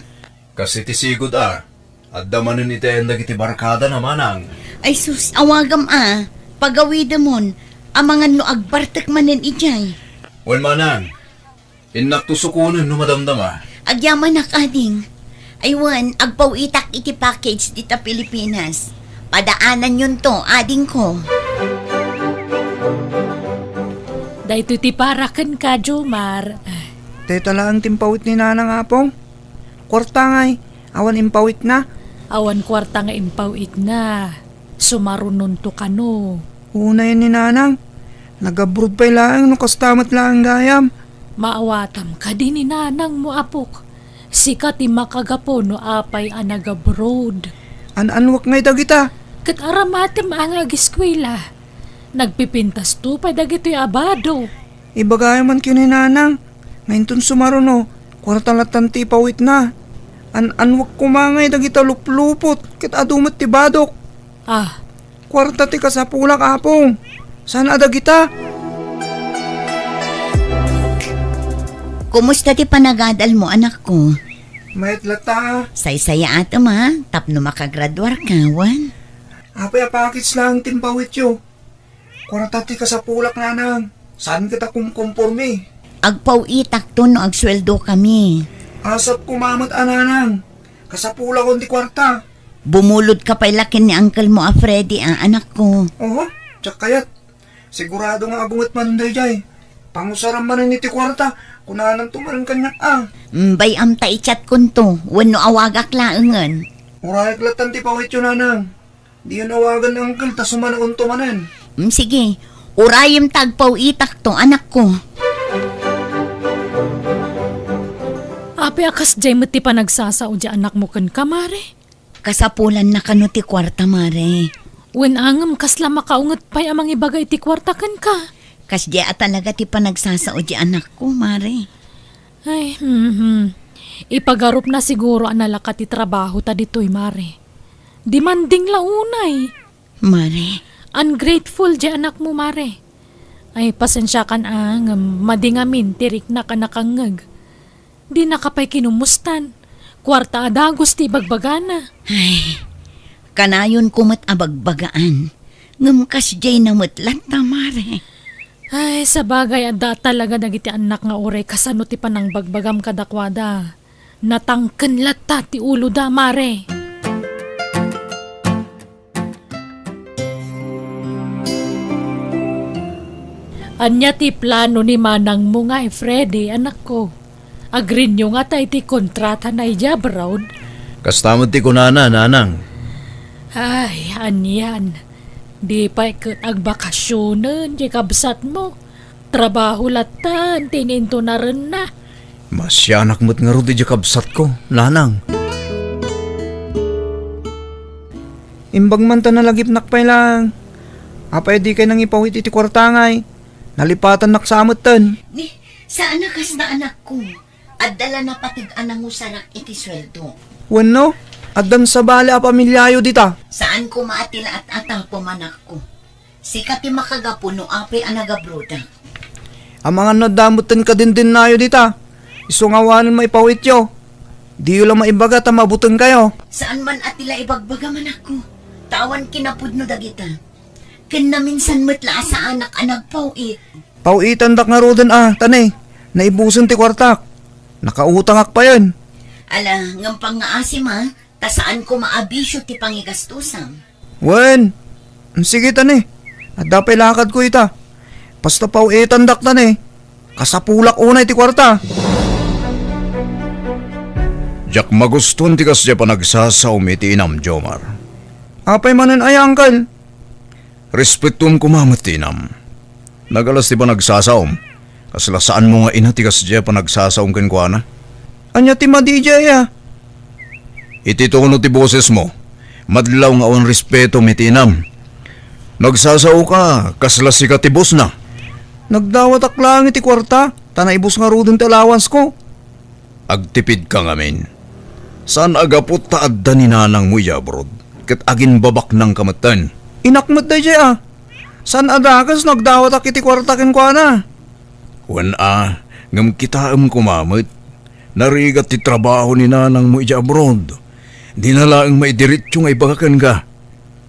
Kas iti sigud a, adda manen iti ayan dagiti barkadana, manang. Ay sus, awagam a, pagawidemon, amangan no agbartek manen idiay. Wen, manang, innakto sukonen no madamdama. Agyamanak, ading. Ay wen, agpaw-itak iti package dita Pilipinas. Padaananyonto, adingko. Daytoy ti para kenka, Jomar. Dayta laeng ti impawit ni Nanang, Apong. Kuarta ngay, awan impawitna? Awan kuarta nga impawitna. Sumarunonto kano. Unayen ni Nanang. Nag-abroad pay laeng no kasta met laeng gayam. Maawatam kadi ni Nanangmo, apok. Sika ti makagapu no apay a nag-abroad. An-annuek ngay dagita. Ket aramatem a nga ageskuela. Nagpipintasto pay dagitoy a bado. Ibagayo man ken ni Nanang, nga inton sumaruno, kuarta lattan ti ipawitna. An-annuek koma ngay dagita luplupot, ket adu met ti badok. Ah. Kuarta ti kasapulak, Apong. Saan a dagita? Kumusta ti panagadalmo, anakko? Mayat latta. Saysayaatem, a, tapno makagraduarka, wen? Apay a package laeng ti impawityo? Kuarta ti kasapulak, Nanang. Saan ket a kumkompormi? Agpaw-itakto no agsueldo kami. Asap koma met a, Nanang. Kasapulakon ti kuarta. Bumulod ka pay la ken ni uncle mo a Freddy, a, anakko. Oho, diak kayat. Sigurado nga agunget manen daydiay. Pangusaram manen iti kuarta, kunananto manen kaniak, a. Mm, bay-am ta i-chat-konto, wenno awagak laengen. Urayek lattan ti pawityo, Nanang. Diyon awagan ni uncle ta sumanaonto manen. Mm, sige. Urayem ta agpaw-itakto, anakko. Apay a kasdiay met ti panagsasao diay anakmo kenka, Mare? Kasapulanna kano ti kuarta, Mare. Wen a ngem kasla makaunget pay a mangibaga iti kuarta kenka? Kasdiay a talaga ti panagsasao diay anakko, Mare. Ay, mhm. Ipagarupna siguro a nalaka ti trabahota ditoy, Mare. Demanding la unay. Mare. Ungrateful diay anakmo, Mare. Ay, pasensiakan a, ngem madi ngamin ti riknak a nakangngeg. Dinaka pay kinumustan. Kuarta a dagus ti ibagbagana. Ay, kanayonko met a bagbagaan. Ngem kasdiayna met latta, Mare. Ay, sabagay, adda talaga dagiti annak nga uray kasano ti panangbagbagam kadakuada. Natangken latta ti uloda, Mare. Ania ti plano ni manangmo ngay, Freddy, anakko? Agrenew ngata iti kontratana idiay abroad? Kasta met ti kunana, Nanang. Ay, anian. Di pay ket agbakasionen ti kabsatmo. Trabaho lattan ti inintunarenna. Maasianak met ngarud idiay kabsatko, Nanang. Imbag man ta nalagipnak pay laeng. Apay a dikay nangipawit iti kuarta ngay? Nalipatannak sa metten. Ni, saan a kasta, anakko. Adda la napateg a nangusarak iti sueldo. Wenno, addan sabali a pamiliayo dita? Saan koma a ti la at-atapem, anakko. Sika ti makagapu no apay a nagabrodak. Amangan no adda metten kadindinnayo dita. Isu nga awanen maipawityo. Diyo la maibaga ta mabutengkayo. Saan man a ti la ibagbagam, anakko. Ta awan kinapudno dagita. Ken naminsan met la a saanak a nagpaw-it. Paw-itandak ngaruden a, ta ne, naibusen ti kuartak. Nakautangak payen. Ala, ngem pangngaasim a, ta saan koma a bisio ti pangigastosam. Wen, sige ta ne, adda pay lakadko ita. Basta paw-itandak ta ne, kasapulak unay ti kuarta. Diak magustuan ti kasdiay a panagsasaom iti inam, Jomar. Apay manen aya, Uncle? Respetoem koma met ti inam. Nagalas ti panagsasaom. Kasla saanmo nga ina ti kasdiay a panagsasaom kenkuana? Ania ti madi idiay a? Iti tono ti bosesmo, madlaw nga awan respetom iti inam. Nagsasaoka, kasla sika ti bosna. Nagdawatak laeng iti kuarta, ta naibus ngaruden ti allowanceko. Agtipidka ngamin. Saan a gapu ta adda ni nanangmo idiay abroad, ket aginbabaknangka metten. Inak met daydiay a. Saan a dakes no agdawatak iti kuarta kenkuana. Wen a, ngem kitaem koma met. Narigat ti trabaho ni nanangmo idiay abroad. Dina laeng maidiretso nga ibaga kenka.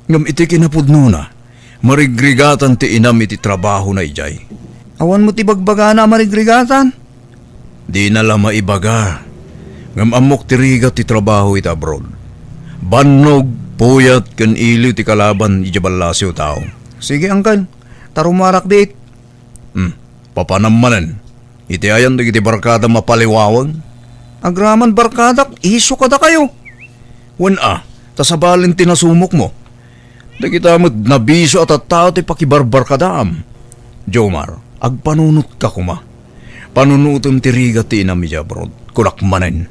Ngem iti kinapudnona, marigrigatan ti inam iti trabahona idiay. Awan met ibagbagana a marigrigatan? Dina la maibaga. Ngem ammok ti rigat ti trabaho iti abroad. Bannog, puyat, ken iliw ti kalaban idiay ballasiw a tao. Sige, Uncle. Ta rumarak diit. Hmm, papanam manen. Iti ayan dagiti barkada mapaliwaweng? Agraman barkadak, isyu kadakayo. Wen a, ta sabalen ti nasumokmo. Dagita met nabisio a tattao ti pakibarbarkadaam. Jomar, agpanunotka koma. Panunotem ti rigat ti inam idiay abroad. Kunak manen.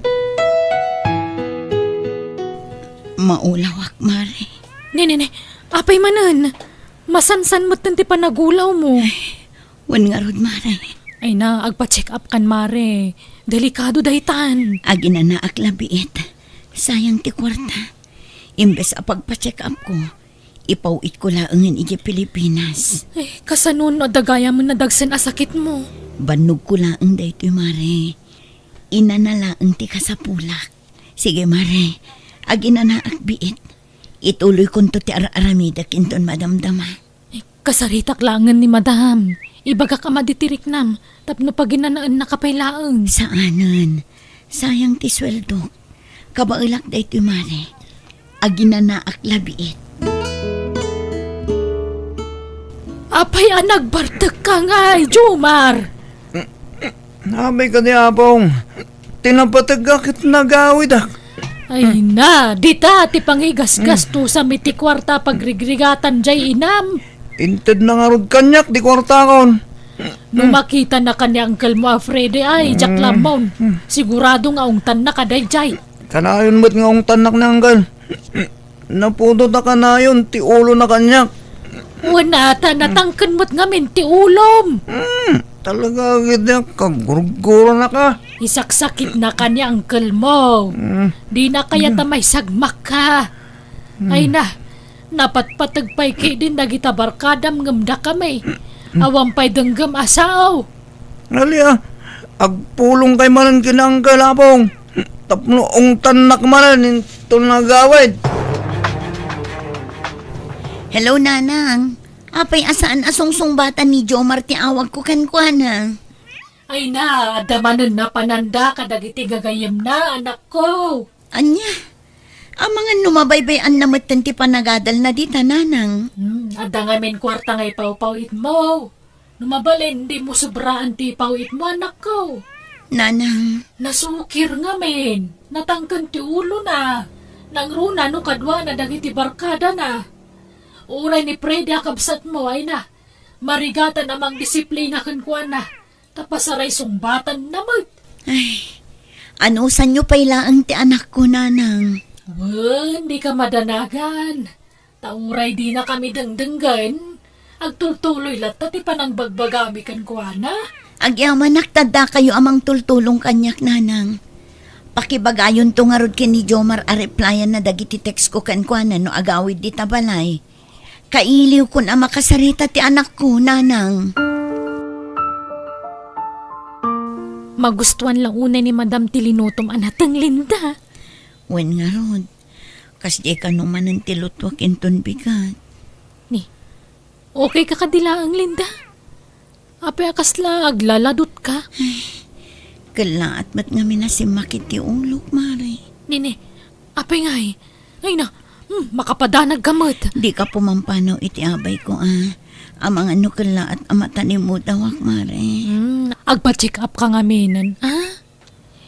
Maulawak, Mare. Ne, ne, ne. Apay manen? Masansan metten ti panagulawmo. Ay, wen ngarud, Mare. Ay na, agpa-check up kan, Mare. Delikado daytan. Aginanaak la biit. Sayang ti kuarta. Imbes a pagpa-check up ko, ipaw-itko laengen idiay Pilipinas. Ay, kasano no adda gayamen a dagsen a sakitmo? Bannogko laeng daytoy, Mare. Inana laeng ti kasapulak. Sige, Mare. Aginanaak biit. Ituloykonto ti ar-aramidek inton madamdama. Kasaritak laengen ni Madam. Ibagak a madi ti riknam tapno paginanaennaka pay laeng. Saanen. Sayang ti sueldok. Kabaelak daytoy, Mare. Aginanaak la biit. Apay a nagbartekka ngay, Jomar? Apay kadi, Apong? Ti napategka ket nagawidak. Ay na, dita ti pangigasgastusam iti kuarta a pagrigrigatan jay inam. Intedna ngarud kaniak ti kuartakon. No makitana ken ni uncle mo a Freddy ay, diak Mm. lammon. Mm. Sigurado nga ungtannaka dayjay. Kanayon met nga ungtannak ni uncle. Napudot a kanayon ti ulona kaniak. Wen a, ta natangken met ngamin ti ulom. Hmm, talaga, agidyak, kagurgurana ka. Isaksakitnaka ni uncle mo. Hmm. Dina kayat a maisagmakka. Hmm. Ay na, napatpateg pay ketdin dagita barkadam ngem dakami. Hmm. Awan pay denggem a sao. Ali a, agpulongkay manen ken ni Uncle Apong. Tapno ungtannak manen inton agawid. Hello, Nanang. Apay a saan a sungsungbatan ni Jomar ti awagko kenkuana? Ay na, adda manen napananda kadagiti gagayyemna, anakko. Ania? Amangan no mabaybay-anna metten ti panagadalna dita, Nanang. Hmm, adda ngamin kuarta nga ipawpaw-itmo. No mabalin, dimo sobraan ti ipawitmo, anakko. Nanang. Nasukir ngamin. Natangken ti ulona. Nangruna no kaduana dagiti barkadana. Uray ni Freddy a kabsatmo, ay na, marigatan a mangdisiplina kenkuana. Ta pasaray sungbatanna met. Ay, anusanyo pay laeng ti anakko, Nanang. Wen, dika madanagan. Ta uray dinakami dengdenggen, agtultuloy latta ti panangbagbagami kenkuana. Agyamanak ta dakayo a mangtultulong kaniak, Nanang. Pakibagayonto ngarud ken ni Jomar a replyanna dagiti text ko kenkuana no agawid dita balay. Kailiwkon a makasarita ti anakko, Nanang. Magustuan la unay ni Madam ti linutom a nateng, Linda. Wen ngarud, kasdiay kano manen ti lutuak inton bigat. Ni, okay ka kadi laeng, Linda? Apay a kasla aglaladutka? Ay, kellaat met ngamin a simmakit ti ulok, Mare. Nini, apay ngay? Ay na, hmm, makapadanag ka met. Dika pumampanaw iti abayko, a. Amangan no kellaat a matalingudawak, Mare. Hmm, agpa-check up ka ngaminen, a?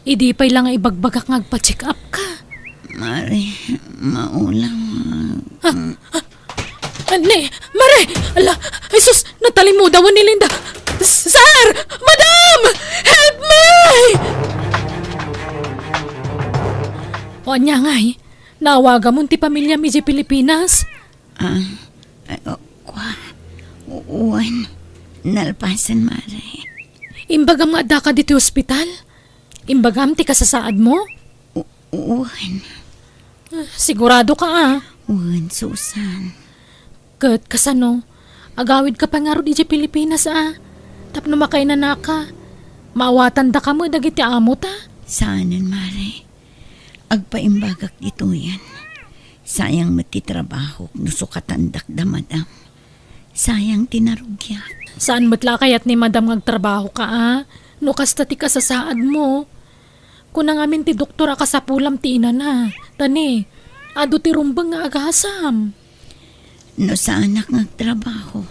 Idi pay la nga ibagbagak nga agpa-check up ka. Mare, maulawak. Ah, ah, ah, ne, Mare! Ala, Jesus, natalimudawan ni Linda. S-, Sir! Madam! Help me! O, ania ngay? Naawagamon ti pamiliam idiay Pilipinas? Ah, ay, o, kua. U-, wen, nalpasen, Mare. Imbagam nga addaka ditoy ospital? Imbagam ti kasasaadmo? U-, wen. Ah, sigurado ka, a? Wen, Susan. Ket kasano? Agawid ka pay ngarud idiay Pilipinas, a? Tapno makainanaka, maawatandaka met dagiti amota? Saanen, Mare. Agpaimbagak ditoyen. Sayang met ti trabahok no sukatandak da, Madam. Sayang ti narugiak. Saan met la a kayat ni Madam nga agtrabaho ka, a? No kasta ti kasasaadmo. Kuna ngamin ti doktor a kasapulam ti inana. Ta ni, adu ti rumbeng nga agasam. No saanak nga agtrabaho,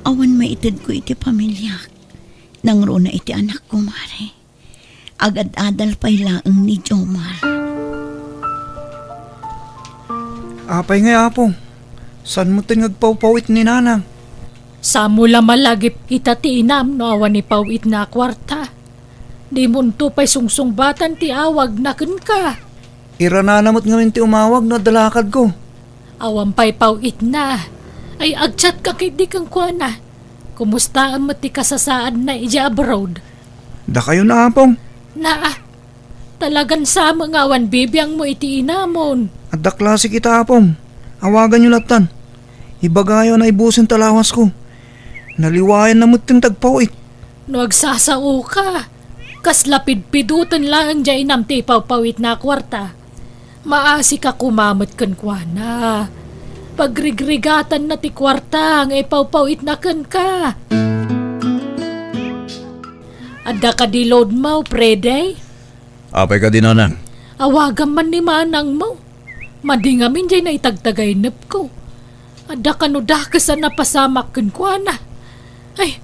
awan maitedko iti pamiliak. Nangruna iti anakko, Mare. Agad-adal pay laeng ni Jomar. Apay ngay, Apo? Saan metten nga agpawpawit ni Nanang? Samo la malagip ita ti inam no awan ipawitna a kuarta. Dimonto pay sungsungbatan ti awagna kenka. Iranana met ngamin ti umawag no adda lakadko. Awan pay paw-itna. Ay, agchat ka ketdi kenkuana. Kumustaen met ti kasasaadna idiay abroad? Dakayon, Apong. Naa, talagan sama nga awan bibiangmo iti inamon. Adda klase kita, Apong. Awaganyo lattan. Ibagayo a naibusen ta lawasko. Naliwayanna met ti agpaw-it. No agsasaoka, kasla pidpiduten laeng diay inam ti ipawpaw-itna a kuarta. Maasika koma met kenkuana. Pagrigrigatanna ti kuarta nga ipawpaw-itna kenka. Adda kadi loadmo, Freddy? Apay kadi, nanang? Awagam man ni manangmo. Madi ngamin diay naitagtagaynepko. Adda kano dakes a napasamak kenkuana. Ay,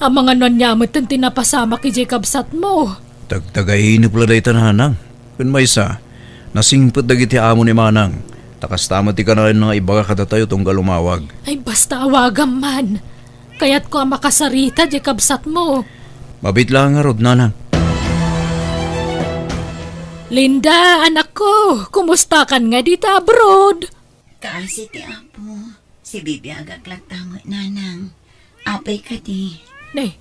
amangan no ania met ti napasamak idiay kabsatmo. Tagtagaynep la dayta, nanang. Ken maysa, nasingpet dagiti amo ni manang. Ta kasta met ti kanayon nga ibaga kadatayo tunggal umawag. Ay, basta awagam man. Kayatko a makasarita diay kabsatmo. Mabiit la ngarud, nanang. Linda, anakko, kumustakan nga dita abroad? Kaasi ti Apo, sibibiagak latta met, nanang. Apay kadi? Ne,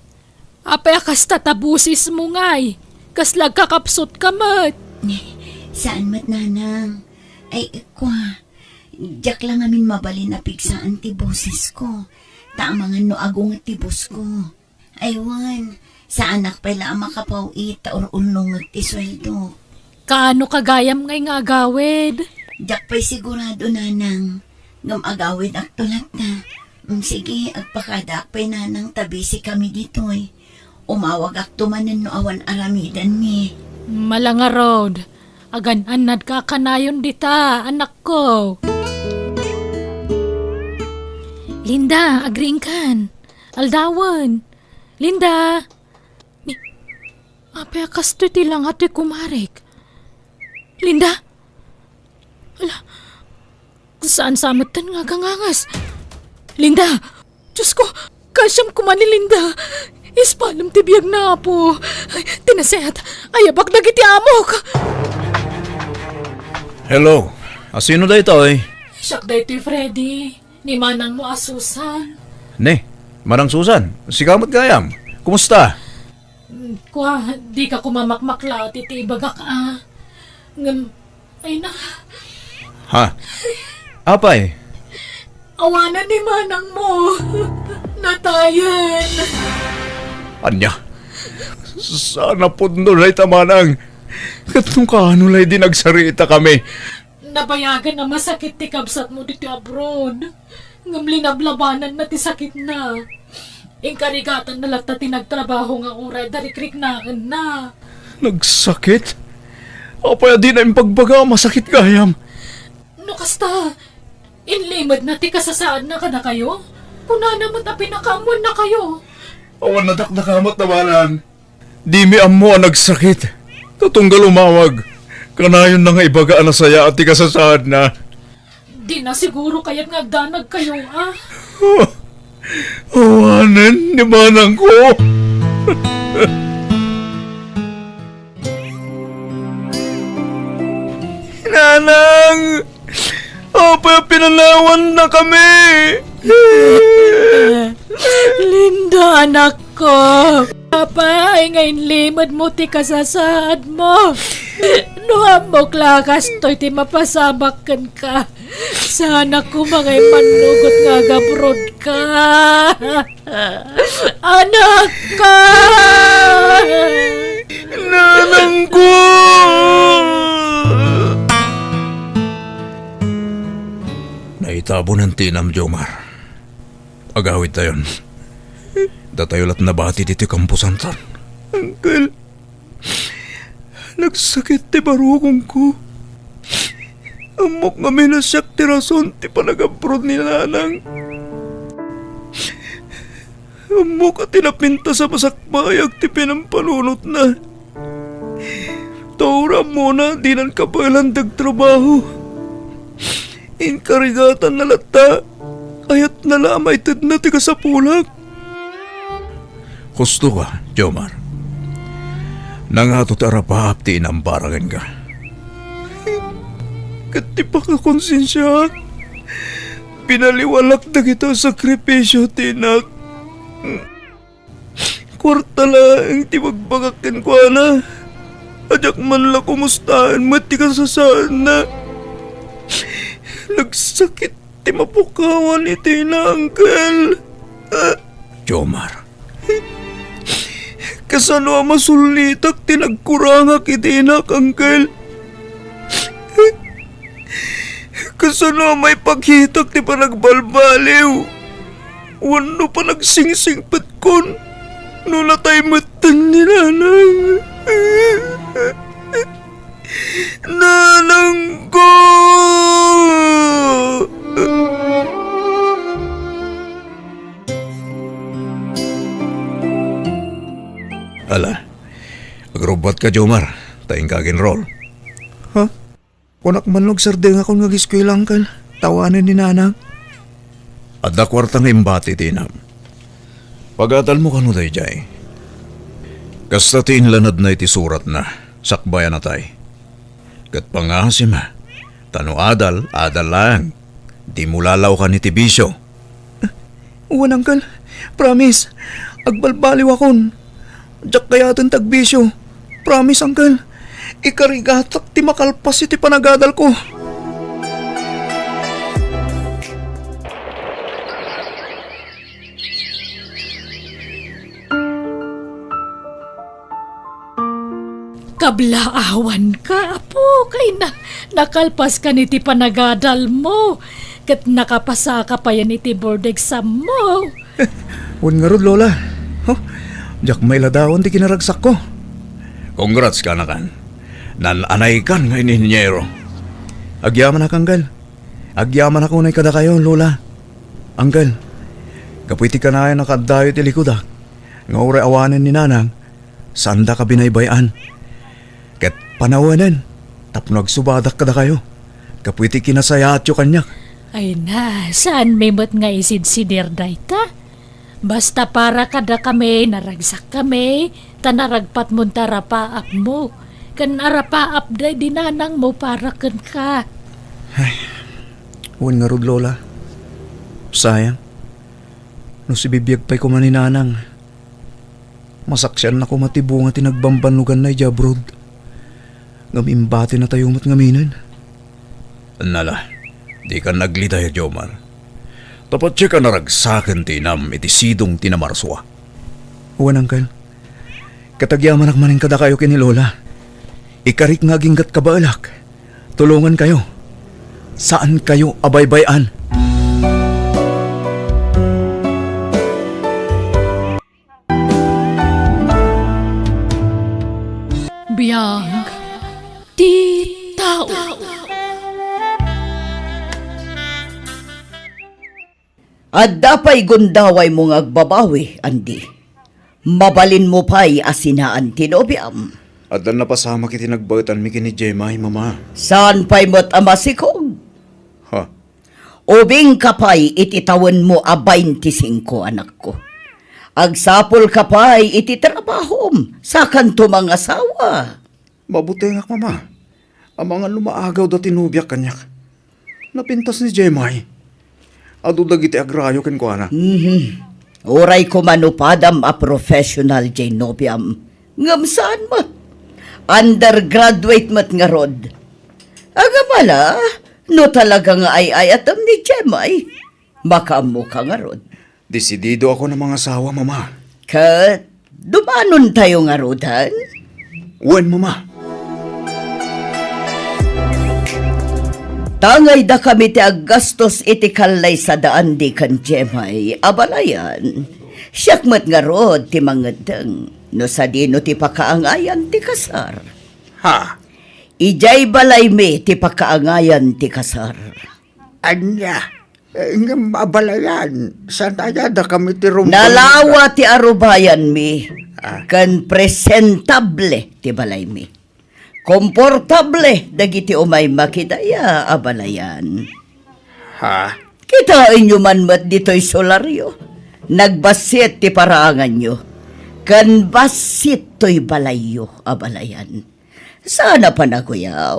apay a kasta ta bosesmo ngay? Kasla agkakapsutka met? Ne, saan met, nanang. Ay, kua, diak la ngamin mabalin a pigsaan ti bosesko. Ta amangan no agunget ti bosko. Ay wen, saanak pay la a makapaw-it ta ur-ulnongek ti sueldo. Kaano ka gayam ngay nga agawid? Diak pay sigurado, nanang, ngem agawidakto latta. Mm, sige, agpakadaak pay, nanang, ta busy kami ditoy. Umawagakto manen no awan aramidenmi. Mala ngarud, agan-annadka a kanayon dita, anakko. Linda, agriingkan. Aldawen. Linda! Ni, apay a kastoy ti langa ti kumarek? Linda! Ala, saan sa metten nga agangangas? Linda! Diyos ko, kaasiam koma ni Linda. Ispalem ti biag na, Apo. Ay, ti naset, ayabak dagiti amok. Hello, asino daytoy? Siak daytoy, Freddy. Ni manangmo a Susan. Ne, Manang Susan, sika met gayam. Kumusta? Mm, kua, dika koma makmakla iti ibagak a. Ngem, ay na. Ha? Apay? Awanan ni manangmo. Natayen. Ania? Saan a pudno dayta, manang. Ket no kaano la idi nagsaritakami? Nabayagan a masakit ti kabsatmo ditoy abroad, ngem linablabananna ti sakitna. Inkarigatanna latta ti nagtrabaho nga uray darikriknaenna. Nagsakit? Apay a dina impagbaga a masakit gayam? No kasta, inlimedna ti kasasaadna kadakayo? Kunana met a pinakaammoannakayo. Awan nadakdakamat, manang. Dimi ammo a nagsakit. Ta tunggal umawag, kanayonna nga ibaga a nasayaat ti kasasaadna. Dina siguro kayat nga agdanagkayo, a? Awanen ni manangko. Nanang! Apay a pinanawannakami? Linda, anakko. Apay nga inlimedmo ti kasasaadmo? No ammok la a kastoy ti mapasamak kenka, saanak koma nga immannugot nga agabrodka. Anakko! Nanangko! Naitabonen ti inam, Jomar. Agawidtayon. Datayo la't nabati ditoy kamposanton. Uncle, nagsakit ti barukongko. Ammok ngamin a siak ti rason ti panagabroad ni Nanang. Ammok a ti napintas a masakbayag ti pinampalunotna. Ta uray ammona dinan kabaelan ti agtrabaho. Inkarigatanna latta, ayatna la a maitedna ti kasapulak. Husto ka, Jomar. Nangato ti arapaap ti inam para kenka. ket ti pangakonsensiaak. Pinaliwalak dagita a sakripisio, Tinak. Kuarta laeng ti bagbagak kenkuana. Diak man la kumustaen met ti kasasaadna. Nagsakit ti mapukawan iti ina, Uncle. Jomar. Kasano a masullitak ti nagkurangak iti inak, Uncle? Kasano a maipakitak ti panagbalbaliw wenno panagsingsipetkon no natay metten ni Nanang? Nanangko! Ala, agrubbuatka, Jomar, ta inka aginrol. Ha? Kunak man no agsardengakon nga ageskuela, Uncle, ta awanen ni Nanang. Adda kuarta nga imbati ti inam. Pagadalmo kano daydiay. Kasta ti inlanadna iti suratna, sakbay a natay. Ket pangasim, ta no adal, adal laeng. Dimo lalaokan iti bisio. Wen, Uncle. Promise. Agbalbaliwakon. Diak kayaten ti agbisio. Promise, Uncle. Ikarigatak ti makalpas iti panagadalko. Kablaawanka, apo, kayna, nakalpaskan iti panagadalmo, ket nakapasaka payen iti board exam mo. Wen ngarud, Lola. Ho, diak mailadawan ti kinaragsakko. Congrats kanakan. Nan-anaykan nga inhinyero. Agyamanak, Uncle. Agyamanak unay kadakayo, Lola. Uncle, kapu iti kanayon a kaaddayo iti likudak, nga uray awanen ni Nanang, saandaka binaybay-an. Ket panawenen tapno agsubadak kadakayo, kapu iti kinasayaatyo kaniak. Ay na, saanmi met nga isidsidir dayta. Basta para kadakami, naragsakkami, ta naragpatmon ta arapaapmo, ken arapaap daydi nanangmo para kenka. Ay, wen ngarud, Lola. Sayang. No sibibiag pay koma ni Nanang, masaksianna koma ti bunga ti nagbambannoganna idiay abroad. Ngem imbatinatayo met ngaminen. Nala, dikan aglidayag, Jomar. Ta patien a naragsaken ti inam iti sidong ti Namarsua. Wen, Uncle. Ket agyamanak manen kadakayo ken ni Lola. Ikarik nga aginggat kabaelak. Tulongankayo. Saankayo a baybay-an. Biag ti tao. Adda pay gundawaymo nga agbabawi, Andy? Mabalinmo pay a sinaan ti nobiam? Addan napasamak iti nagbaetanmi ken ni Jemay, Mama. Saan pay met a masikog? Ha? Ubingka pay iti tawenmo a baintisingko, anakko. Agsapulka pay iti trabahom, sakanto mangasawa. Mabutengak, Mama. Amangan no maagaw da ti nobiak kaniak. Napintas ni Jemay. Adu dagiti agrayo kenkuana. Mhm. Uray koma no padam a professional jay nobiam. Ngem saan met. Undergraduate met ngarud. Agabala, no talaga nga ay-ayatem ni Jemay, makaammoka ngarud. Desidido ako a mangasawa, Mama. Ket dumanontayo ngaruden? Wen, Mama. Tangay dakami ti aggastos iti kallaysa da Andy ken Jemay a balayan. Siak met ngarud ti mangeddeng no sadino ti pakaangayan ti kasar. Ha? Idiay balaymi ti pakaangayan ti kasar. Ania? Eh, ngem abalayan, saan aya dakami ti rumbeng? Nalawa ti arubayanmi, Ah. ken presentable ti balaymi. Komportable dagiti umay makidaya a balayan. Ha? Kitaenyo man met ditoy solaryo. Nagbassit ti paraanganyo, ken bassit toy balayyo a balayan. Saan a panaguyaw,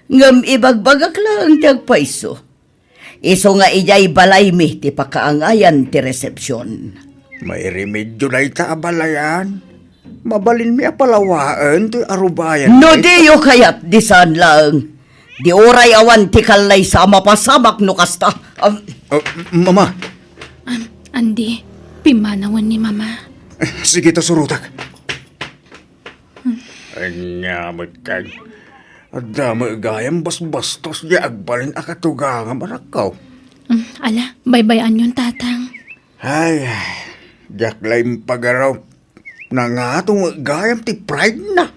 Ngem ibagbagak laeng ti agpayso. Isu nga idiay balaymi ti pakaangayan ti resepsion. Mairemedio dayta a balayan. Mabalinmi a palawaen toy arubayan. No diyo kayat, di saan laeng. Di uray awan ti kallaysa a mapasamak no kasta. Am- Ah, Mama. Am, Andy, pimmanawen ni Mama. Sige ta, surotak. Ania met kay, adda met gayam basbastos di agbalin a katugangam, anakko. Mm, ala, baybay-anyon, Tatang. Ay, diak la impagaraw. Nangato met gayam ti pride na.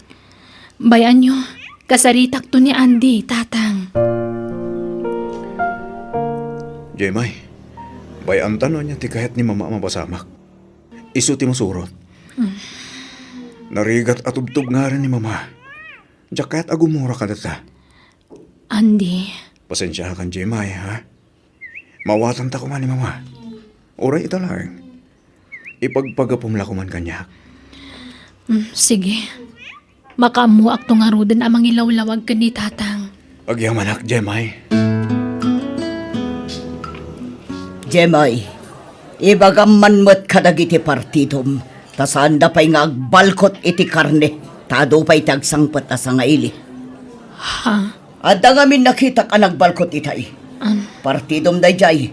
Bay-anyo, kasaritakto ni Andy, Tatang. Jemay, bay-anta no ania ti kayat ni Mama a mapasamak. Isu ti masurot. Mm. Narigat a tubtub ngaran ni Mama. Diak kayat a gumura kadata. Andy. Pasensiakan, Jemay, ha? Mawatanta koma ni Mama. Uray ita laeng. Ipagpagapum la koman kaniak. Mm, sige. Makaammoakto ngaruden a mangilawlawag ken ni Tatang. Agyamanak, Jemay. Jemay, ibagam man met kadagiti partidom, ta saanda pay nga agbalkot iti karne, ta adu pay ti agsangpet a sangaili. Ha? Adda ngamin nakitak a nagbalkot itay. Am. Partidom daydiay.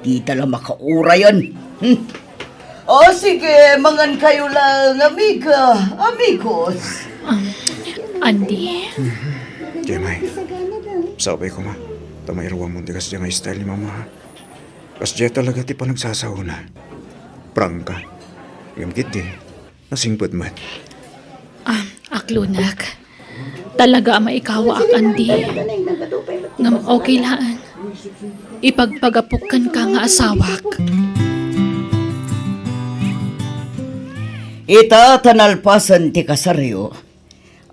Dita la makaurayan. Hmm. O sige, mangan kayo lang, amiga, amigos. Am, Andy. Jemay, sapay koma. Ta mairuamon ti kasdiay nga style ni Mama, ha? Kasdiay talaga ti panagsasaona. Prangka. Ngem ketdi, nasingpet met. Ah, aklonak. Talaga a maikawaak, Andy. Ngem okay laeng. Ipagpagapok kenka nga asawak. Ita ta nalpasen ti kasaryo,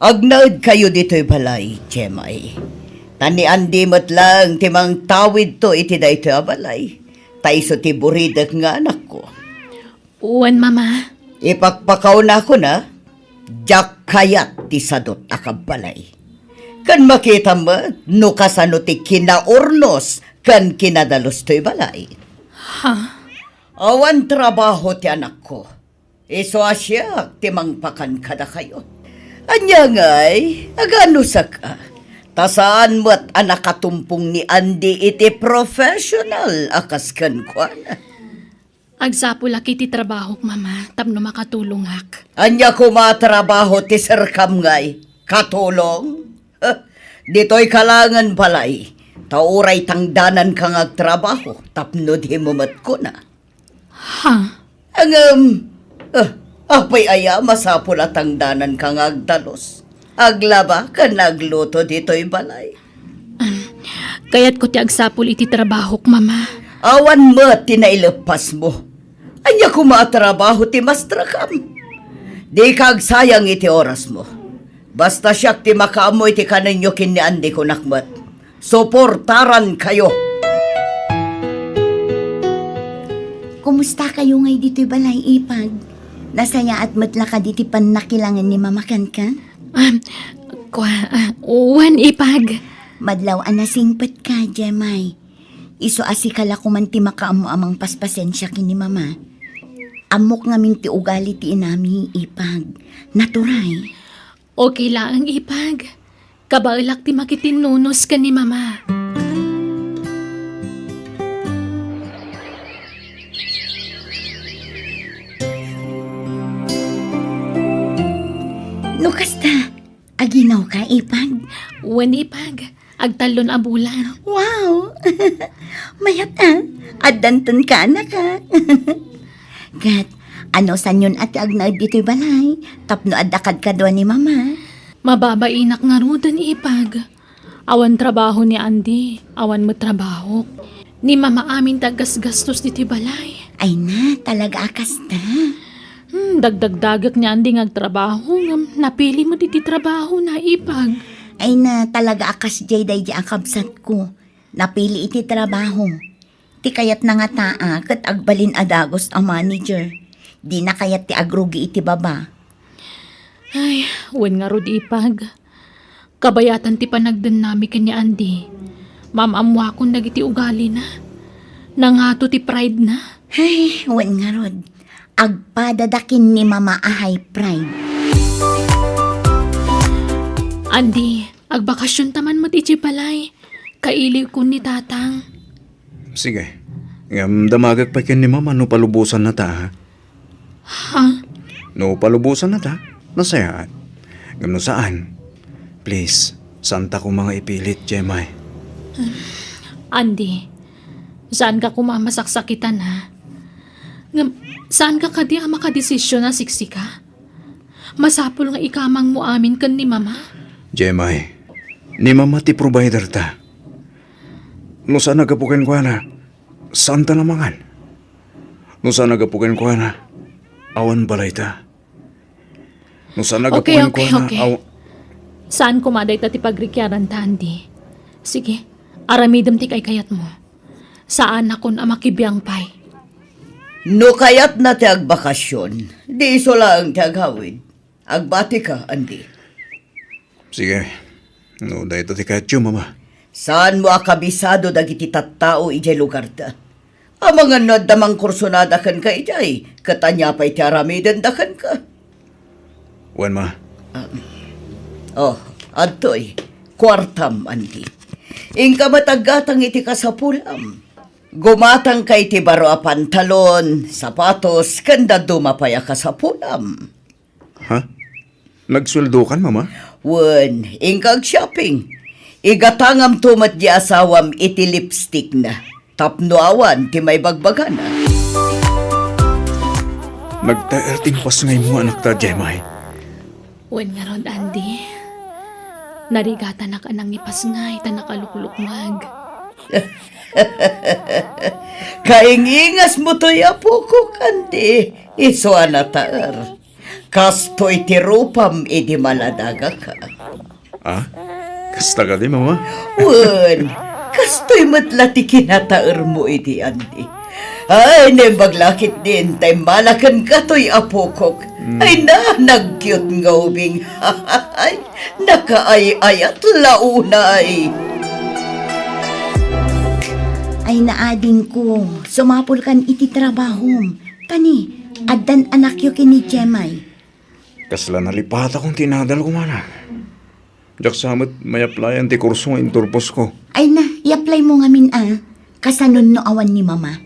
agnaedkayo ditoy balay, Jemay. Ta ni Andy met laeng ti mangtawidto iti daytoy a balay. Ta isu ti buridek nga anakko. Wen, Mama. Ipakpakawnakon a, diak kayat ti sadut a kabbalay. Ken makitam met no kasano ti kinaurnos ken kinadalus toy balay. Ha? Awan trabaho ti anakko. Isu a siak ti mangpakan kadakayo. Ania ngay, aganusak a. Ta saan met a nakatumpong ni Andy iti professional a kas kenkuana. Agsapulak iti trabahok, Mama, tapno makatulongak. Ania koma a trabaho ti serkam ngay? Katulong? Huh, ditoy ka laengen balay, ta uray tangdananka nga agtrabaho tapno dimo met kuna. Ha? Ngem, ah, apay aya masapul a tangdananka nga agdalus, aglaba ken agluto ditoy balay? Am, kayatko ti agsapul iti trabahok, Mama. Awan met ti naileppasmo. Ania koma a trabaho ti mastrakam? Dika agsayang iti orasmo. Basta siak ti makaammo iti kanenyo ken ni Andy, kunak met. Suportarankayo. Kumusta kayo ngay ditoy balay, Ipag? Nasayaat met la kadi ti pannakilangen ni Mama kenka? Ah, kua, ah, wen, Ipag. Madlaw a nasingpetka, Jemay. Isu a sika la koman ti makaammo a mangpaspasensia ken ni Mama. Ammok ngamin ti ugali ti inami, Ipag. Naturay. Okay laeng, Ipag. Kabaelak ti makitinnunos ken ni Mama. No kasta, aginawka, Ipag? Wen, Ipag. Agtallon a bulan. Wow! Mayat a. Addanton ka, anak, a. Ket, ano sanyon a ti agnaed ditoy balay? Tapno adda kadkadua ni Mama. Mababainak ngaruden, Ipag. Awan trabaho ni Andy, awan met trabahok. Ni Mama amin ti aggasgastos ditoy balay. Ay na, talaga a kasta. Hmm, dagdagdagek ni Andy nga agtrabaho, ngem napili met iti trabaho na, Ipag. Ay na, talaga a kasdiay daydi a kabsatko. Napili iti trabaho. Ti kayatna ngata a ket agbalin a dagus a manager. Dina kayat ti agrugi iti baba. Ay, wen ngarud, Ipag. Kabayatan ti panagdennami ken ni Andy. Maam-ammoakon dagiti ugalina. Nangato ti pride na. Ay, wen ngarud. Agpadada ken ni Mama a high pride. Andy, agbakasionta man met idiay balay. Kailiwkon ni Tatang. Sige. Ngem damagek pay ken ni Mama no palubosannata, ha? Ha? No palubosannata, nasayaat. Ngem no saan, please, saanta koma nga ipilit, Jemay. Andy, saanka koma a masaksakitan, ha? Ngem, saanka kadi a makadesisyon a siksika? Masapul nga ikamangmo amin ken ni Mama. Jemay, ni Mama ti provider ta. No saan a gapu kenkuana, saanta a mangan. No saan a gapu kenkuana, awan balayta. No saan a gapu Okay, okay, kenkuana, okay. aw- Saan koma dayta ti pagrikiaranta, Andy. Sige, aramidem ti kaykayatmo. Saanakon a makibiang pay. No kayatna ti agbakasyon, di isu laeng ti agawid. Agbatika, Andy. Sige. No, dayta ti kayatyo, Mama. Saanmo a kabisado dagiti tattao idiay lugarda. Amangan no adda mangkursonada kenka idiay, ket ania pay ti aramidenda kenka? Wen, Ma. Ah. Oh, adtoy. Kuartam, Andy. Inka met aggatang iti kasapulam. Gumatangka iti baro a pantalon, sapatos, ken dadduma pay a kasapulam. Ha? Nagsueldokan, Mama? Wen, inka ag-shopping. Igatangamto met di asawam iti lipstickna. Tapno awan ti maibagbagana. Nagtaer ti impasngaymo, anakta, Jemay. Wen ngarud, Andy. Narigatanak a nangipasngay ta nakaluklukmeg. Kaingingasmo toy, apokok, Andy. Isu a nataer. Kastoy ti rupam idi maladagaka. Ah? Kasta kadi, Mama? Wen, kastoy met la ti kinataermo idi, Andy. Ay, naimbag la ketdin ta immala kenka toy, apokok. Mm. Ay na, nagkiut nga ubing. Ay, nakaay-ayat la unay. Ay na, adingko, sumapulkan iti trabahom. Kani, addan anakyo ken ni Jemay. Kasla nalipatakon ti inadalko, mana. Diak sa met may-applyan ti kurso nga inturposko. Ay na, i-apply mo ngamin a. Kasanon no awan ni Mama?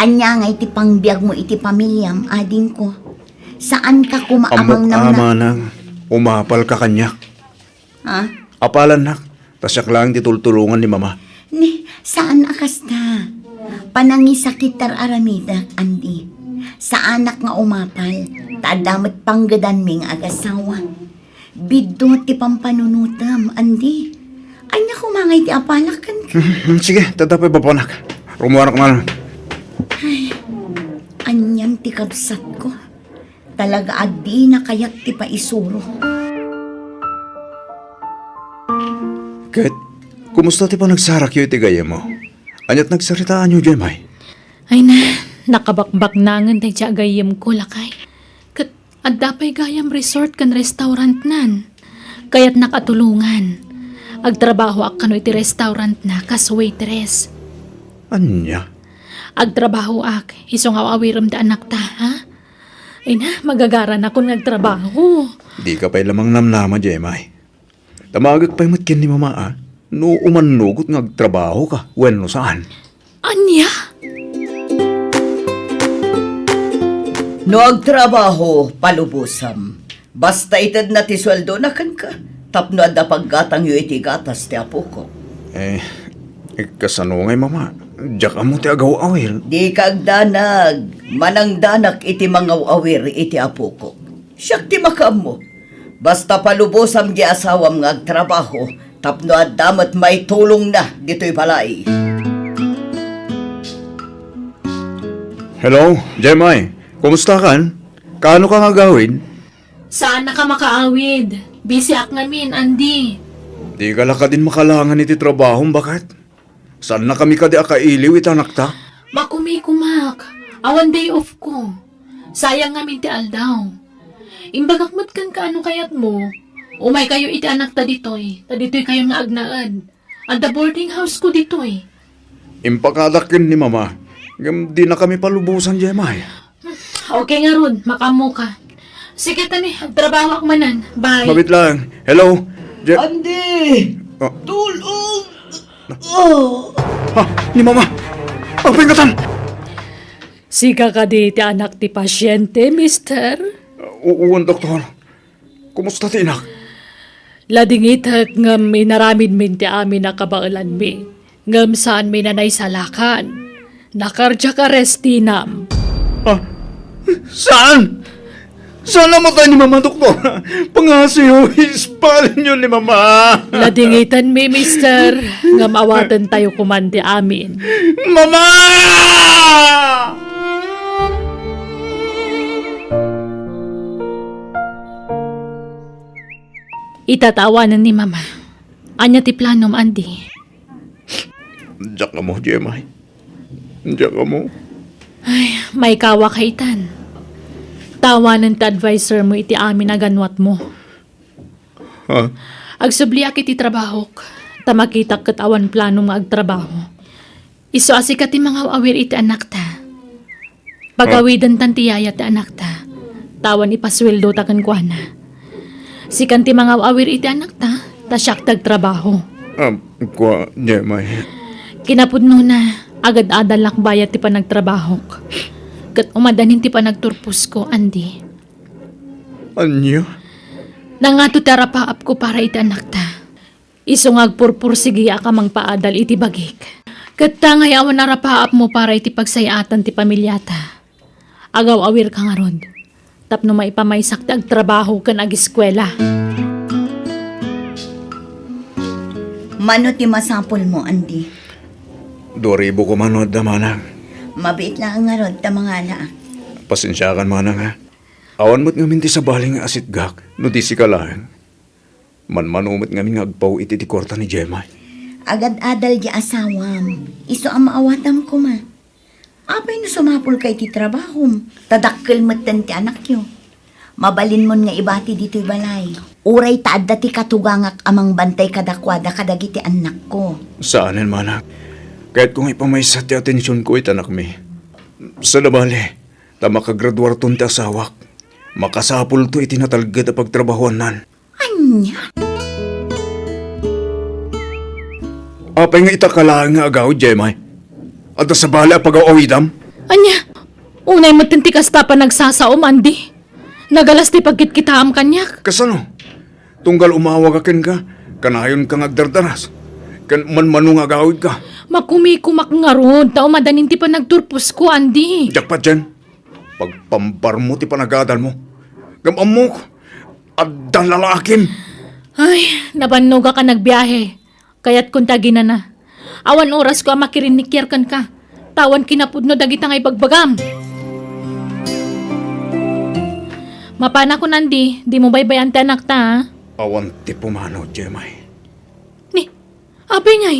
Ania ngay ti pangbiagmo iti pamiliam, adingko? Saanka koma a Ammok a, mangnamnam. Manang, umapalka kaniak. Ha? Apalannak, ta siak laeng ti tultulongan ni Mama. Ni, saan a kasta. Panangisakit ti ar-aramidek, Andy. Saanak nga umapal, ta adda met panggedanmi nga agasawa. Biddut ti pampanunotem, Andy. Ania koma ngay ti apalak kenka? Sige, ta adda pay papanak. Rummuarak man. Ay, anian ti kabsatko. Talaga a dina kayat ti paisuro. Ket, kumusta ti panagsarakyo iti gayyemmo? Aniat nagsaritaanyo, Jemay? Ay na, nakabakbaknangen daydiay a gayyemko, lakay. Ket adda pay gayam resort ken restaurantnan. Kayatnak a tulongan. Agtrabahoak kano iti restaurantna kas waitress. Ania? Agtrabahoak, isu nga aw-awirem ti anakta, ha? Ay na, magagaranakon nga agtrabaho. Dika pay la mangnamnama, Jemay. Damagek pay met ken ni Mama, a, no umannugot nga agtrabahoka wenno saan. Ania? No agtrabaho, palubosam. Basta itedna ti sueldona kenka, tapno adda paggatangyo iti gatas ti apokok. Eh, eh, kasano ngay, Mama? Diak ammo ti agaw-awir. Dika agdanag, manangdanak iti mangaw-awir iti apokok. Siak ti makaammo. Basta palubosam di asawam nga agtrabaho tapno adda met maitulongna ditoy balay. Hello, Jemay. Kumusta kan? Kaano ka nga agawid? Saan na ka makaawid? Busy ak ngamin, Andy. Di ka la kadin makalangan iti trabahom, baket? Saan na kami kadi a kailiw iti anakta? Makumikumak. Awan day off ko. Sayang ngamin ti aldaw. Imbagak met kenka no kayatmo. Umaykayo iti anakta ditoy, ta ditoykayon nga agnaed. Adda boarding house ko ditoy. Impakadak ken ni Mama, ngem dinakami palubosan, Jemay. Okay ngarud, makaammoka. Sige, tani, agtrabahoak manen. Bye. Mabit lang. Hello? Je- Andy! Ah. Tulong! Oh! Ha? Ni Mama? Apay ngatan? Sika kadi ti anak ti pasyente, mister? U-, uwan, doktor. Kumusta ti inak? Ladingitek ngem inaramidmin ti amin a kabaelanmi, ngem saanmi a naisalakan. Na-cardiac arrest tinam. Ah, saan? Saan a matay ni Mama, doktor? Pangasiyo, ispalenyo ni Mama. Ladingitanmi, mister, ngem awatentayo koman ti amin. Mama! Ita ta awanen ni Mama. Ania ti planom, Andy? Diak ammo, Jemay. Diak ammo. Ay, maikawaka itan. Ta awanen ti adviser mo iti amin a ganwatmo. Ha? Agsubliak iti trabahok, ta makitak ket awan planom nga agtrabaho. Isu a sika ti mangaw-awir iti anakta. Pagawidentan ti yaya ti anakta, ta awan ipasueldota kenkuana. Sikan ti mangaw-awir iti anakta, ta siak ti agtrabaho. Ah, kua, Jemay. Kinapudnona, agad-adalak bayat ti panagtrabahok. Ket umadanin ti panagturposko, Andy. Ania? Nangato ti arapaapko para iti anakta. Isu nga agpurpursigiak a mangpaadal iti bagik. Ket ta ngay awan arapaapmo para iti pagsay-atan ti pamiliata. Agaw-awirka ngarud, tapno maipamaysak ti agtrabaho ken agiskuela. Mano ti masapulmo, Andy? Dua ribu koma no adda, manang. Mabiit laeng ngarud ta mangalaak. Pasensiakan, manang, ha. Awan met ngamin ti sabali nga asitgak no di sika laeng. Manmano met ngamin nga agpaw iti ti kuarta ni Jemay. Agad-adal ti asawam. Isu a maawatam koma. Apay no sumapulka iti trabahom, ta dakkel metten ti anakyo? Mabalinmon nga ibati ditoy balay. Uray ta adda ti katugangak a mangbantay kadakuada kadagiti annakko. Saanen, manang. Kayatko nga ipamaysa ti atensionko iti anakmi. Sada bale, ta makagraduarton ti asawak. Makasapulto iti natalged a pagtrabahuannan. Ania? Apay nga ita ka laeng nga agawid, Jemay? Adda sabali a pagaw-awidam? Ania? Unay metten ti kasta a panagsasaom, Andy. Nagalas ti pagkitkitaam kaniak. Kasano? Tunggal umawag a kenka, kanayonka nga agdardaras. Ken manmano nga agawidka. Makumikumak ngarud, ta umadanin ti panagturposko, Andy. Diak patien. Pagpambarmo ti panagadalmo. Ngem ammok, adda lalakim. Ay, nabannogak a nagbiahe. Kayatkon ti aginana. Awan orasko a makirinnikiar kenka. Ta awan kinapudno dagita nga ibagbagam. Mapanakon, Andy, dimo baybay-an ti anakta, a? Awan ti pumanaw, Jemay. Ni, apay ngay?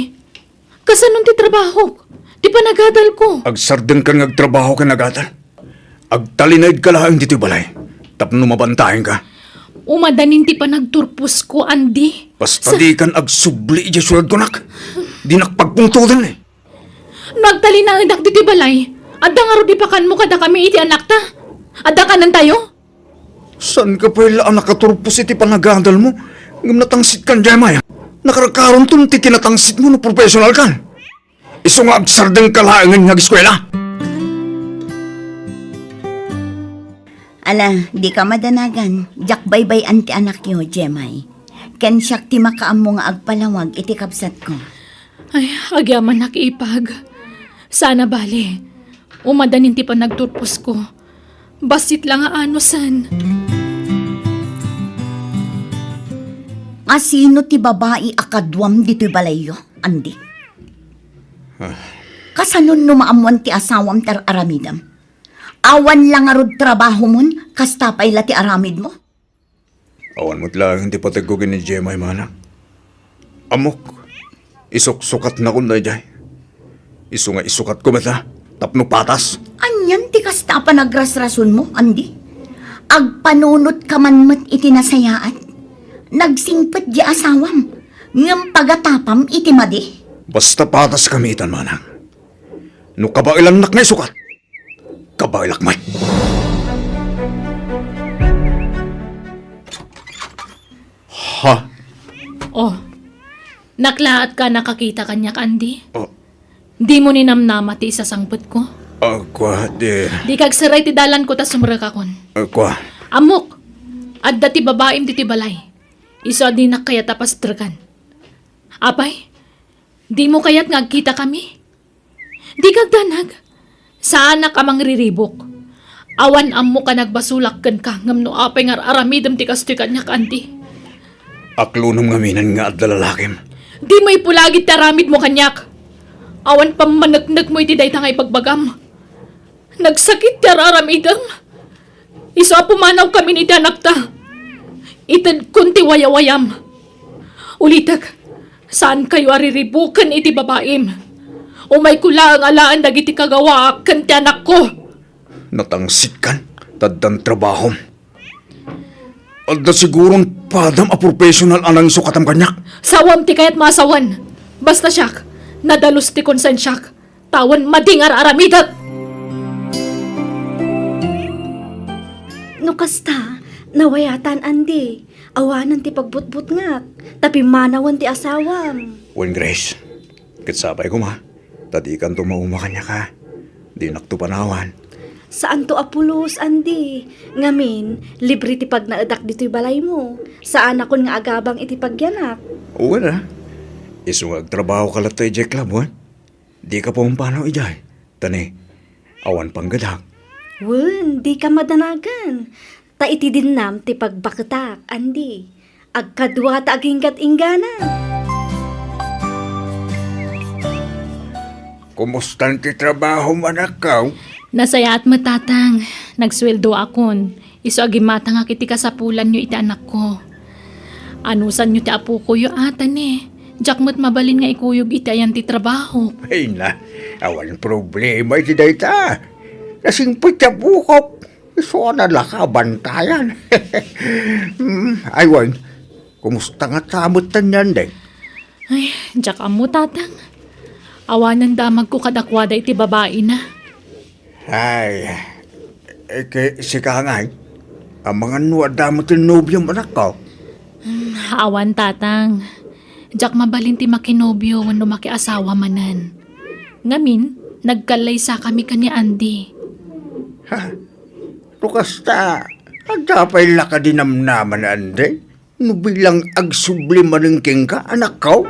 Kasanon ti trabahok? Ti panagadalko? Agsardengkan nga agtrabaho ken agadal. Agtalinaedka laeng ditoy balay tapno mabantayanka. Umadanin ti panagturposko, Andy. Basta dikan agsubli idiay siudad, kunak. Dinak pagpungtoden, eh. No agtalinaedak ditoy balay, adda ngarud ipakanmo kadakami iti anakta? Adda kanentayo? Saanka pay la a nakaturpos iti panagadalmo, ngem natangsitkan, Jemay. Nakarkaronton ti kinatangsitmo no professionalkan. Isu nga agsardengka laengen nga ageskuela. Ala, dika madanagan, diak baybay-an ti anakyo, Jemay. Ken siak ti makaammo nga agpalawag iti kabsatko. Ay, agyamanak, ipag. Saan a bale, umadanin ti panagturposko. Bassit la nga anusen. A sino ti babai a kaduam ditoy balayyo, Andy? Ah. Kasanon no maammoan ti asawam ti ar-aramidem? Awan la ngarud trabahomon, kasta pay la ti aramidmo? Awan met laeng ti pategko ken ni Jemay, manang. Ammok, isuksukatnakon daydiay. Isu nga isukatko met, a, tapno patas. Anian ti kasta a panagrasrasonmo, Andy? Agpanunotka man met iti nasayaat. Nagsingpet di asawam, ngem pagatapam iti madi. Basta pataskami itan, manang. No kabaelannak nga isukat, kabaelak met. Ha? Oh, naklaatka a nakakita kaniak, Andy? Oh. Dimo ninamnama ti isasangpetko? Ah, kua, di. Dika agserrek iti dalanko ta sumrekakon. Ah, kua. Ammok, adda ti babaim ditoy balay. Isu a dinak kayat a pastrekan. Apay, dimo kayat nga agkitakami? Dika agdanag. Saanak a mangriribuk. Awan ammok a nagbasolak kenka ngem no apay nga ar-aramidem ti kastoy kaniak, Andy. Aklonem ngaminen nga adda lalakim. Dimo ipulagid ti aramidmo kaniak. Awan pammaneknekmo iti dayta nga ibagbagam. Nagsakit ti ar-aramidem. Isu a pumanawkamin iti anakta. Itedkon ti wayawayam. Ulitek, saankayo a riribuken iti babaim. Umayko laeng alaen dagiti kagawaak ken ti anakko. Natangsitkan, ta addan trabahom. Adda siguron padam a professional a nangisukatam kaniak. Sawam ti kayatmo a sawen. Basta siak, nadalus ti konsensiak. Tawen madi nga ar-aramidek. No kasta, nawayatan, Andy. Awanen ti pagbutbutngak, ta pimmanawen ti asawam. Wen, Grace, ket sapay koma, ta dikanto mauma kaniak, a. Dinakto panawan. Saanto a pulos, Andy. Ngamin, libre ti pagnaedak ditoy balaymo. Saanakon nga agabang iti pagyanak. Wen a. Isu nga agtrabahoka latta idiay club, wen? Dika pumpanaw idiay, ta ne, awan panggedak. Wen, dika madanagan. Ta iti dinnam ti pagbaketak, Andy. Agkadua ta aginggat-inggana. Kumustan ti trabahom, anakko? Nasayaat met, Tatang. Nagsueldoakon. Isu a gimmatangak iti kasapulanyo iti anakko. Anusanyo ti apokoyo, a, ta ne, diak met mabalin nga ikuyog iti ayan ti trabahok. Ay na, awan problema iti dayta. Nasingpet ti apokok. Isu a nalaka a bantayan. Mm, ay wen, kumusta ngata met ti nandeng? Ay, diak ammo, Tatang. Awanen damagko kadakuada iti babaina. Ay, eh, ke-, sika ngay, amangan no adda met ti nobiom, anakko? Hmm, awan, Tatang. Diak mabalin ti makinobio wenno makiasawa manen. Ngamin, nagkallaysakami ken ni Andy. Ha? No kasta, adda pay la kadi namnama ni Andy? No bilang agsubli manen kenka, anakko?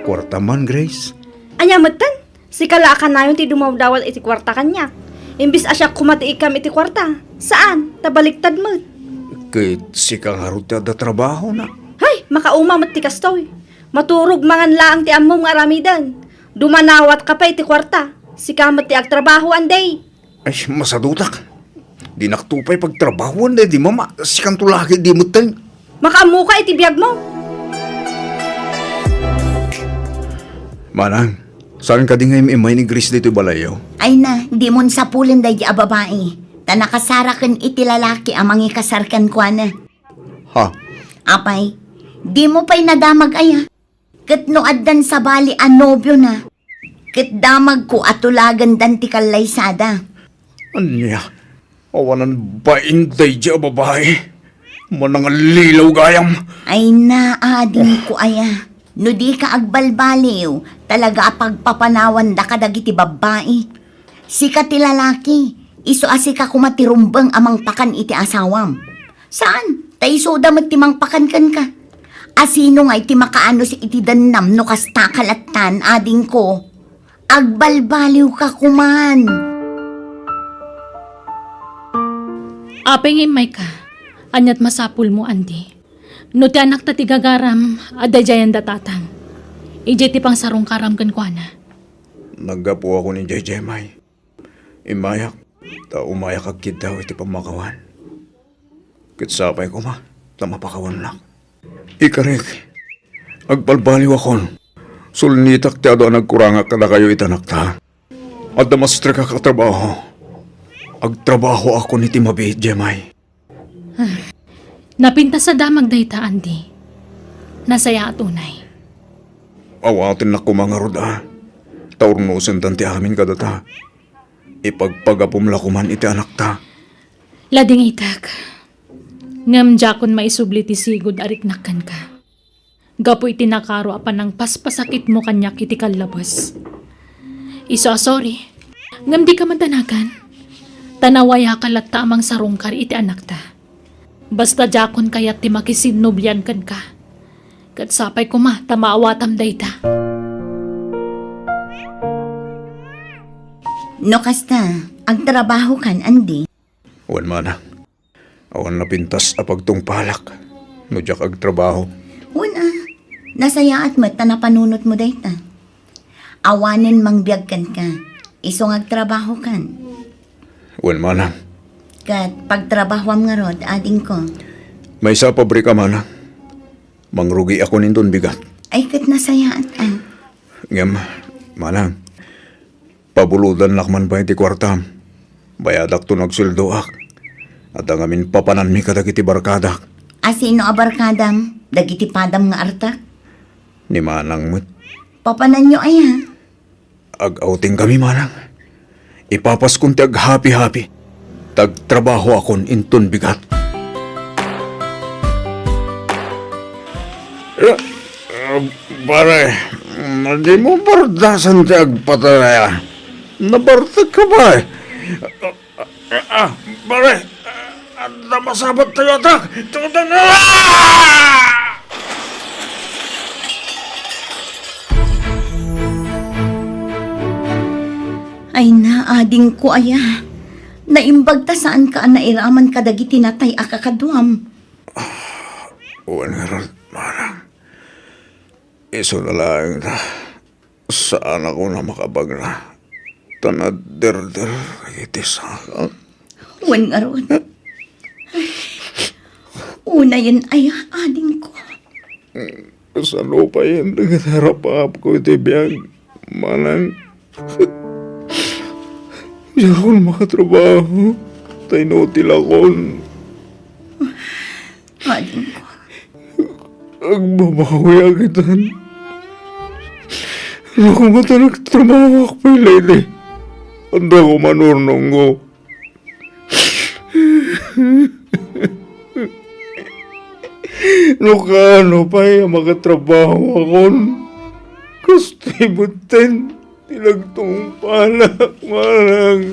Kuarta man, Grace. Ania metten? Sika la a kanayon ti dumawdawat iti kuarta kaniak. Imbes a siak koma ti ikkam iti kuarta. Saan, ta baliktad met. Ket sika ngarud ti adda trabahona. Hay, makauma met ti kastoy. Maturog mangan laeng ti ammom nga aramiden. Dumanawatka pay iti kuarta. Sika met ti agtrabaho, Andy. Ay, masadutak. Dinakto pay pagtrabahoan daydi mama, sikanto la ket di metten. Makaammoka iti biagmo. Manang, saan kadi nga im-immay ni Grace ditoy balayyo? Ay na, dimon sapulen daydi a babai. Ta nakasaraken iti lalaki a mangikasar kenkuana. Ha? Apay, dimo pay nadamag aya? Ket no addan sabali a nobiona, ket damagko a tulagandan ti kallaysada. Ania? Awanan bain daydi a babai. Manangallilaw gayam. Ay na, adingko aya. No dika agbalbaliw, talaga a pagpapanawanda kadagiti babbai. Sika ti lalaki, isu a sika koma ti rumbeng a mangpakan iti asawam. Saan, ta isuda met ti mangpakan kenka. Asino ngay ti makaanus iti dennam no kasta ka lattan, adingko? Agbalbaliwka koman. Apay nga immayka? Aniat masapulmo, Andy? No ti anakta ti gagaram, adda idiay anda tatang. Idiay ti pangsarungkaram kenkuana. Naggapuakon idiay Jemay. Immayak, ta umayak agkiddaw iti pammakawan. Ket sapay koma, ta mapakawannak. Ikarik, agbalbaliwakon. Sulnitak ti adu a nagkurangak kadakayo iti anakta. Adda mastrekak a trabaho. Agtrabahoakon iti mabiit, Jemay. Napintas a damag dayta, Andy. Nasayaat unay. Awatennak koma ngarud a ta urnosendan ti amin kadata. Ipagpagapum la koman iti anakta. Ladingitek. Ngem diakon maisubli ti sigud a riknak kenka. Gapu iti nakaro a panangpaspasakitmo kaniak iti kallabes. Isu a sorry, ngem dika madanagan. Ta nawayaka latta a mangsarungkar iti anakta. Basta diakon kayat ti makisinnublian kenka. Ket sapay koma ta maawatam dayta. No kasta, agtrabahokan, Andy? Wen, manang. Awan napintas a pagtungpalak no diak agtrabaho. Wen a, nasayaat met ta napanunotmo dayta. Awanen mangbiag kenka, isu nga agtrabahokan. Wen, manang. Ket pagtrabahoam ngarud, adingko. Maysa a pabrika, manang. Mangrugiakon inton bigat. Ay, ket nasayaat a. Ngem, manang, pabulodannak man pay ti kuartam. Bayadakto no agsueldoak. Adda ngamin papananmi kadagiti barkadak. A, sino a barkadam? Dagiti padam nga artak? Ni manang met. Papananyo aya? Ag-outing kami, manang. Ipapaskon ti aghapi-hapi. Tagtrabahoakon inton bigat. Eh, eh, pare, dimo bardasan ti agpatay aya. Nabartek ka, pare. Ah, pare, ah, adda masabat tayo atak. Tutan-, ah! Ay na, adingko aya. Naimbag ta saanka a nairaman kadagiti natay a kakaduam. Wen ngarud, manang. Isu na laeng ta. Saanakon a makabagna, ta naderder iti saka. Wen ngarud. Unayen aya, adingko. Kasano payen dagiti arap-apko iti biag, manang? Diakon makatrabaho, ta inutilakon. Adingko. Agbabawiak itan. No koma ta nagtrabahoak pay laeng, adda koma urnongko. No kaano pay a makatrabahoakon, kastoy metten ti nagtungpalak, manang.